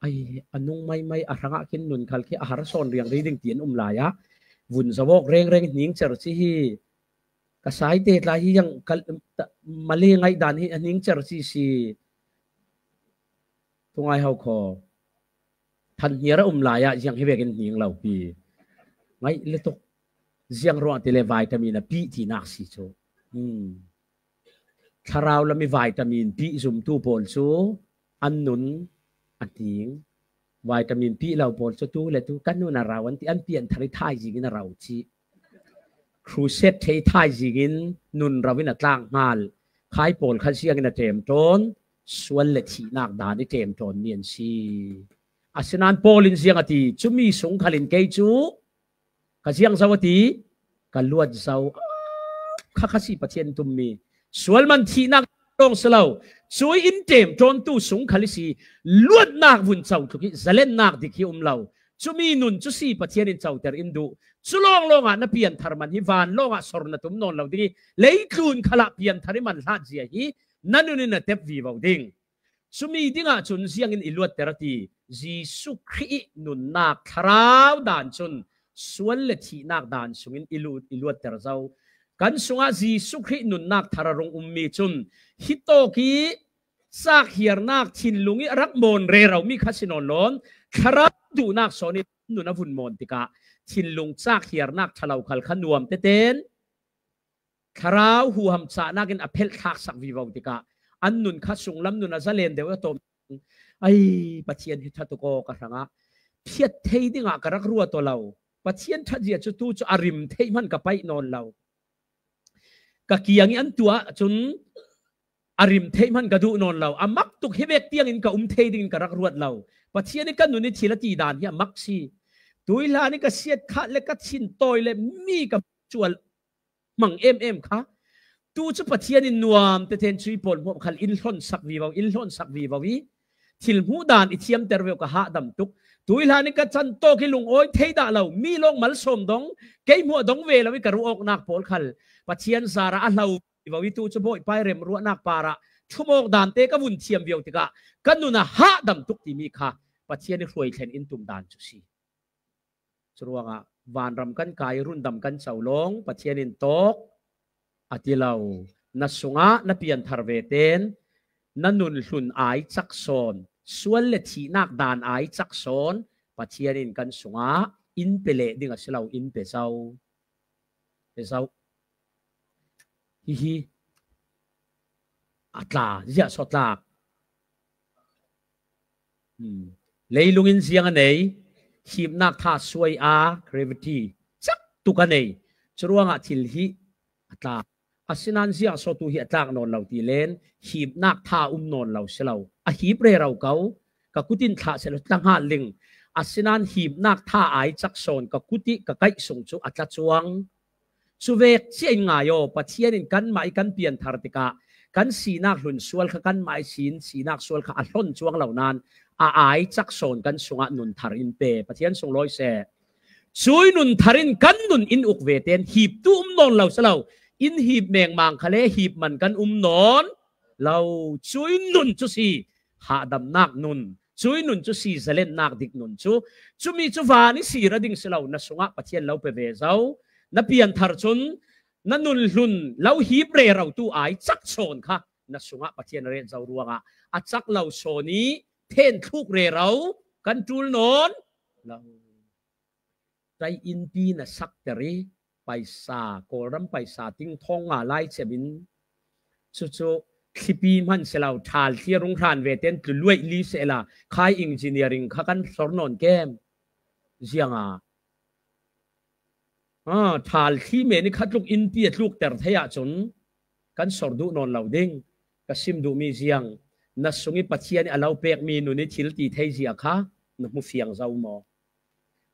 Ai, a nung maimai a hrangah khin nun khal khi a har sawn riangri ding ti an um lai ah, vun zo awk rengreng hning cer ci hi. Ka saite tla hi yang ka, ta, male ngaihdan hi a hning cer ci si. Tungai ho kho. Than hniar a um lai ah ziang hi vekin hning lo pi. Ngaih le tuk. Ziang ruang ti le vitamin a pih tinak si cu. Hmm. Thlarau lam i vitamin pih zumtu pawl cu an nun a hning. Vitamin pih lo pawl cu tu le tu kan nun a rau an ti, an pianthar i thaizing in a rau cih. Crusade thei thaizing in nun rau in a tlak hngal. Khai pawl kha ziang in a ṭemṭawn, sual le thihnak dan i ṭemṭawn mi an si. Asinain Paul in ziang a ti, cumi sung khal in kei cu ka ziang zo a ti, ka luat zo. Kha kha si Pathian tummi. Sual man thihnak lawng si lo. Cui in ṭemṭawntu sung khal i si. Luatnak vun co tluk hi, zalennak dik hi um lo. Cumi nun cu si Pathian in coter in duh. Cu lawnglawng ah na pianthar man hi van lawng ah sor na tum nawn lo ding i, leitlun khal ah pianthar i man hlat zia hi na nun in na tep vivo ding. Cumi ding ah cun ziang in i luatter a ti? Jesuh Khrih i nunnak thlarau dan cun sual le thihnak dan sung in i lu-, i luatter zo. Kan sungah Jesuh Khrih nunnak thar a rung ummi cun hitawk i cakhiarnak thinlung i a rak mawn rero mi kha si nawn lawn, thlarau duhnak sawn in nun a vun mawn tikah thinlung cakhiarnak ṭhalo khal kha nuam teten thlarau huham cahnak in a phelh thlaksak vivo tikah an nun kha sunglam nun a zalen deuh a tawm. Ai, Pathian hi ṭha tuk aw, ka hrangah phiat thei dingah ka rak ruat aw lo. Pathian ṭhatzia cu tu cu a rim theih hman ka paih nawn lo. Ka kiang i an tuah cun a rim theih hman ka duh nawn lo. A mak tuk hi vek tiangin ka um thei dingin ka rak ruat lo. Pathian i ka nun i thil a ti dan hi a mak si. Tuihlan i ka siat khat le ka thin tawi le mi ka cual hmang em em kha. Tu cu Pathian in nuam teten cui pawl hmuah khal in hlonsak vivo, in hlonsak vivo i thil hmuh dan i thiamter ve ka hahdam tuk. Tuihlan i ka can tawk i lungawi thei dah lo, mi lawng malsawm dong, kei hmuah dong ve lo i ka ruh awknak pawl khal Pathian zarah a hlo vivo i tu cu Bawipa i remruahnak parah thumawk dante ka vun thiam vivo tikah ka nun a hahdam tuk timi kha Pathian i hruai thlen in tum dan cu si. Curuangah vanram kan kai, rundam kan co lawng, Pathian in tawk a ti lo. Na sungah na pianthar ve ten na nun hlun ai cak sawn, sual le thihnak dan ai cak sawn, Pathian in kan sungah in pe leh ding a si lo, in pe zo. Pe zo. Hihi a tla, ziah so tlak. Hmm. Leilung in ziang a nei, hipnak tha suai a, gravity cak tuk a nei. Curuangah thil hi a tlak. Asinain ziah so tu hi a tlak nawn lo ti len, hipnak tha um nawn lo si lo. A hip rero ko, ka kut in thlah seh lo, tla hngal ling. Asinain hipnak tha ai cak sawn, ka kut i ka kaih sung cu a tla cuang. Cuvek cia in ngai aw, Pathian in kanmah i kan pianthar tikah kan sinak hlun sual kha kanmah i sin, sinak sual kha a hlon cuang lo nan a ai cak sawn kan sungah nun thar in pe. Pathian sunglawi seh. Cui nun thar in kan nun in uk ve ten hip tu um nawn lo si lo. In hip mengmang kha le hip man kan um nawn lo. Cui nun cu si hahdamnak nun, cui nun cu si zalennak dik nun cu. Cumi cu van i si ra ding si lo, na sungah Pathian lo pe ve zo. Na pianthar cun na nun hlun lo hip rero tu ai cak sawn kha na sungah Pathian a ret zo ruangah a cak lo sawn i thenthluk rero kan ṭul nawn lo. Ṭai inpi na sakter i paisa, Kawlram paisa ting thawng nga lai cem in, cucu thlipi hman si lo, ṭhal thli a rung hran ve ten tlu luaih li sehla khai engineering kha kan sor nawn kem. Zianga, a, ṭhal thli men i khatluk inpi a tlukter thei ahcun kan sor duh nawn lo ding. Ka sim duhmi ziang, na sung i Pathian i a lo pekmi nun i thil ti thei zia kha na hmu fiang zo maw?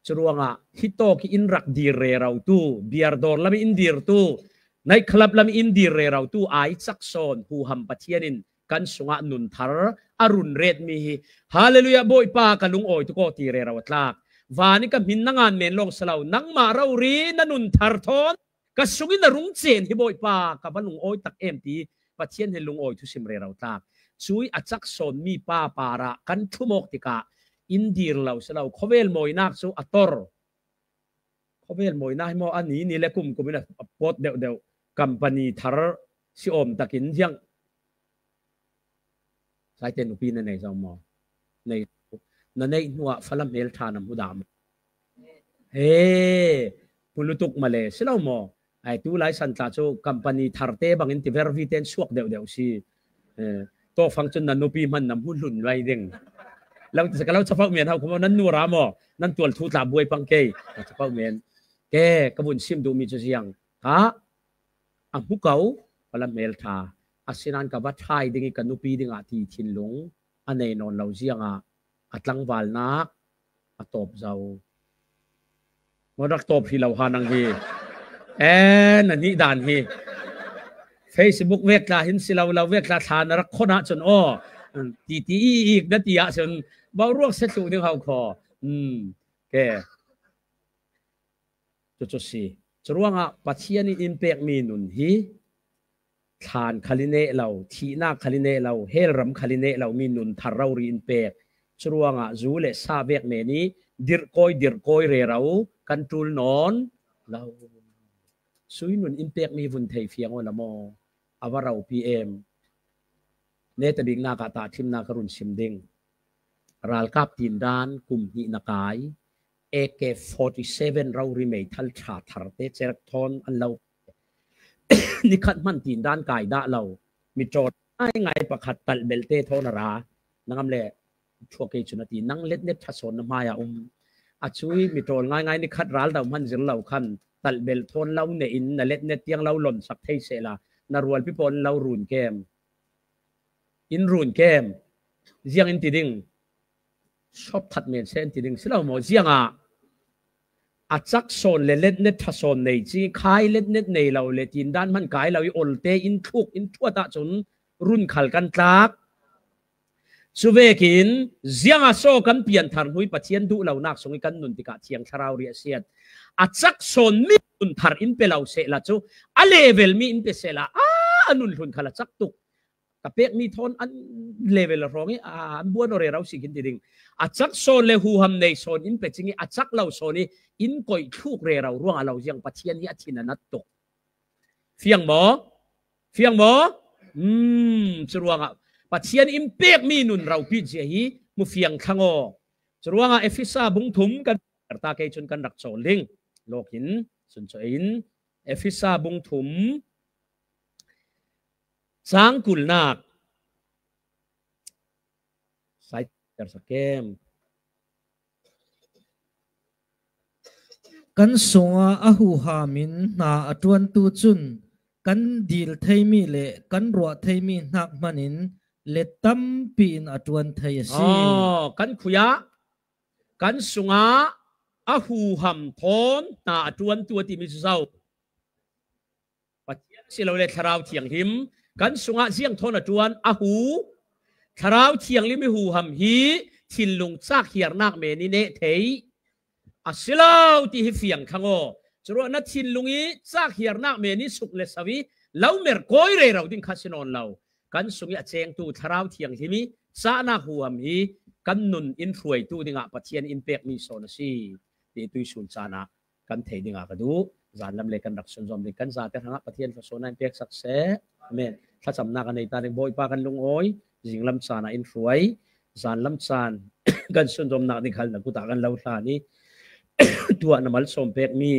Curuangah hitawk i in rak dir rerotu, biar dawr lam i in dirtu, night club lam i in dir rerotu ai cak sawn huham Pathian in kan sungah nun thar a run retmi hi. Hallelujah, Bawipa ka lungawi tuk aw ti rero a tlak. Van i ka hmin na ngan men lawng si lo, nangmah rori na nun thar thawn ka sung in a rung cen hi Bawipa, ka va lungawi tak em ti Pathian hi lungawi thusim rero tlak. Cui a cak sawnmi pa parah kan thumawk tikah in dir lo si lo, khawvel mawinak cu a tor. Khawvel mawinak hi maw, a ni ni le kum kum in a pawt deuh deuh, company thar si awm takin ziang. Saite nupi na nei zo maw? Nei, na neih hnuah Falam hmel ṭha na hmu dah maw? He, hmu lutuk male, si lo maw? Ai, tu lai san tla cu company tharte bangin ti vervi ten suak deuh deuh si. Eh, tawfang cun na nupi hman na hmu hlun luai ding. Lo ti ka lo chapauh men hau kho maw, nan nu ra maw? Nan tual thu tla buai pang kei. Ka chapauh men. Ke, ka vun sim duhmi cu ziang. Ka, a hmu ko, Falam hmel ṭha. Asinain ka va ṭhai ding i ka nupi dingah ti thinlung a nei nawn lo ziangah a tlangvalnak a tawp zo. Maw rak tawp hrih lo ha nang hi. E, na nih dan hi. Facebook vek tla hin si lo, lo vek tla thla na rak khon ahcun aw, ti ti i ik na ti ahcun boruak se thluh ding hau kho. Um, ke. Cucu si. Curuangah Pathian in in pekmi nun hi thlan khal i neh lo, thihnak khal i neh lo, hell ram khal i neh lo mi nun thar rori in pek. Curuangah zu le sa vek men i dirhkawi, dirhkawi rero kan ṭul nawn lo. Sui nun in pekmi vun thei fiang aw la maw? A va ropi em. Neta biknak ah tahṭhimnak ka run sim ding. Ralkap tindan kum hnih na kai, A K forty seven rori meithal ṭha tharte cerek thawn an lo. Nikhat hman tindan kai dah lo. Miṭawl ngaingai pakhat talh belhte thawn a ra. Nangam le thuak kei cun a ti. Nang letnet ṭha sawn na hmai ah um. A cui miṭawl ngaingai nikhat ral do hman zir lo khan talh belh thawn lo ne in na letnet tiang lo lonsak thei sehla na rualpi pawl in lo run kem. In run kem. Ziang in ti ding. Sop that men se in ti ding. Si lo maw? Ziangah a cak sawn le letnet ṭha sawn nei ci, khai letnet nei lo le tindan hman kai lo i olte in thluk in thuat ahcun run khal kan tlak. Cuvekin ziangah saw kan pianthar hnu i Pathian duh lonak sung i kan nun tikah Thiang Thlarau riahsiat a cak sawn mi nun thar in pe lo sehla cu a level mi in pe sehla a, a nun hlun khal a cak tuk. Ka pekmi thawn an level a hrawng i, a, an buan aw rero si khin ti ding. A cak sawn le huham nei sawn in pe cing i a cak lo sawn i in koih thluk rero ruangah lo ziang Pathian hi a thin a nat tuk. Fiang maw? Fiang maw? Hmm, curuangah Pathian in pekmi nun ropi zia hi hmu fiang thlang aw. Curuangah Efesa bung thum kan ta kei cun kan rak cawl ding. Lawkin, suncaw in Efesa bung thum cang kulnak. Sai ter sa kem. Kan sungah a huham in hna a ṭuantu cun kan dil theimi le kan ruah theimi hnak hmanin let tampi in a ṭuan thei a si. Aw, kan khui ah kan sungah a huham thawn hna a ṭuantu a timi cu zo. Pathian si lo le Thlarau Thianghlim kan sungah ziang thawn a ṭuan a hu. Thlarau Thianghlim i huham hi thinlung cak hiarnak men i neh thei a si lo ti hi fiang thlang aw. Curuah na thinlung i cak hiarnak men i suk le so i lo mer kawi rero ding kha si nawn lo. Kan sung i a cengtu Thlarau Thianghlim i cahnak huham hi kan nun in hruaitu dingah Pathian in pekmi sawn a si ti tuisun caan ah kan thei dingah ka duh. Zanlam le kan rak sunzawm ding kan zate hrangah Pathian thluasuahnak in peksak seh. Amen. Thlacamnak a nei ta ding Bawipa kan lungawi, zinglam caan ah in hruai. zan lam caan kan sunzawmnak ding khal na kutah kan lo hlan i tuah na malsawm pekmi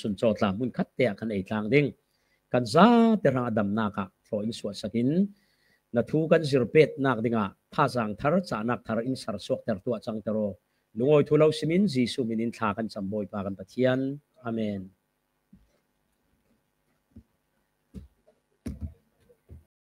suncaw tla hmun khat te ah kan ei tlang ding. Kan zate hrang a damnak ah thaw in suahsak in na thu kan zir petnak dingah thazaang thar, cahnak thar in sarsuakter tuah cangter aw. Lungawi thu lo simin Jesuh min in thla kan cam Bawipa kan Pathian. Amen.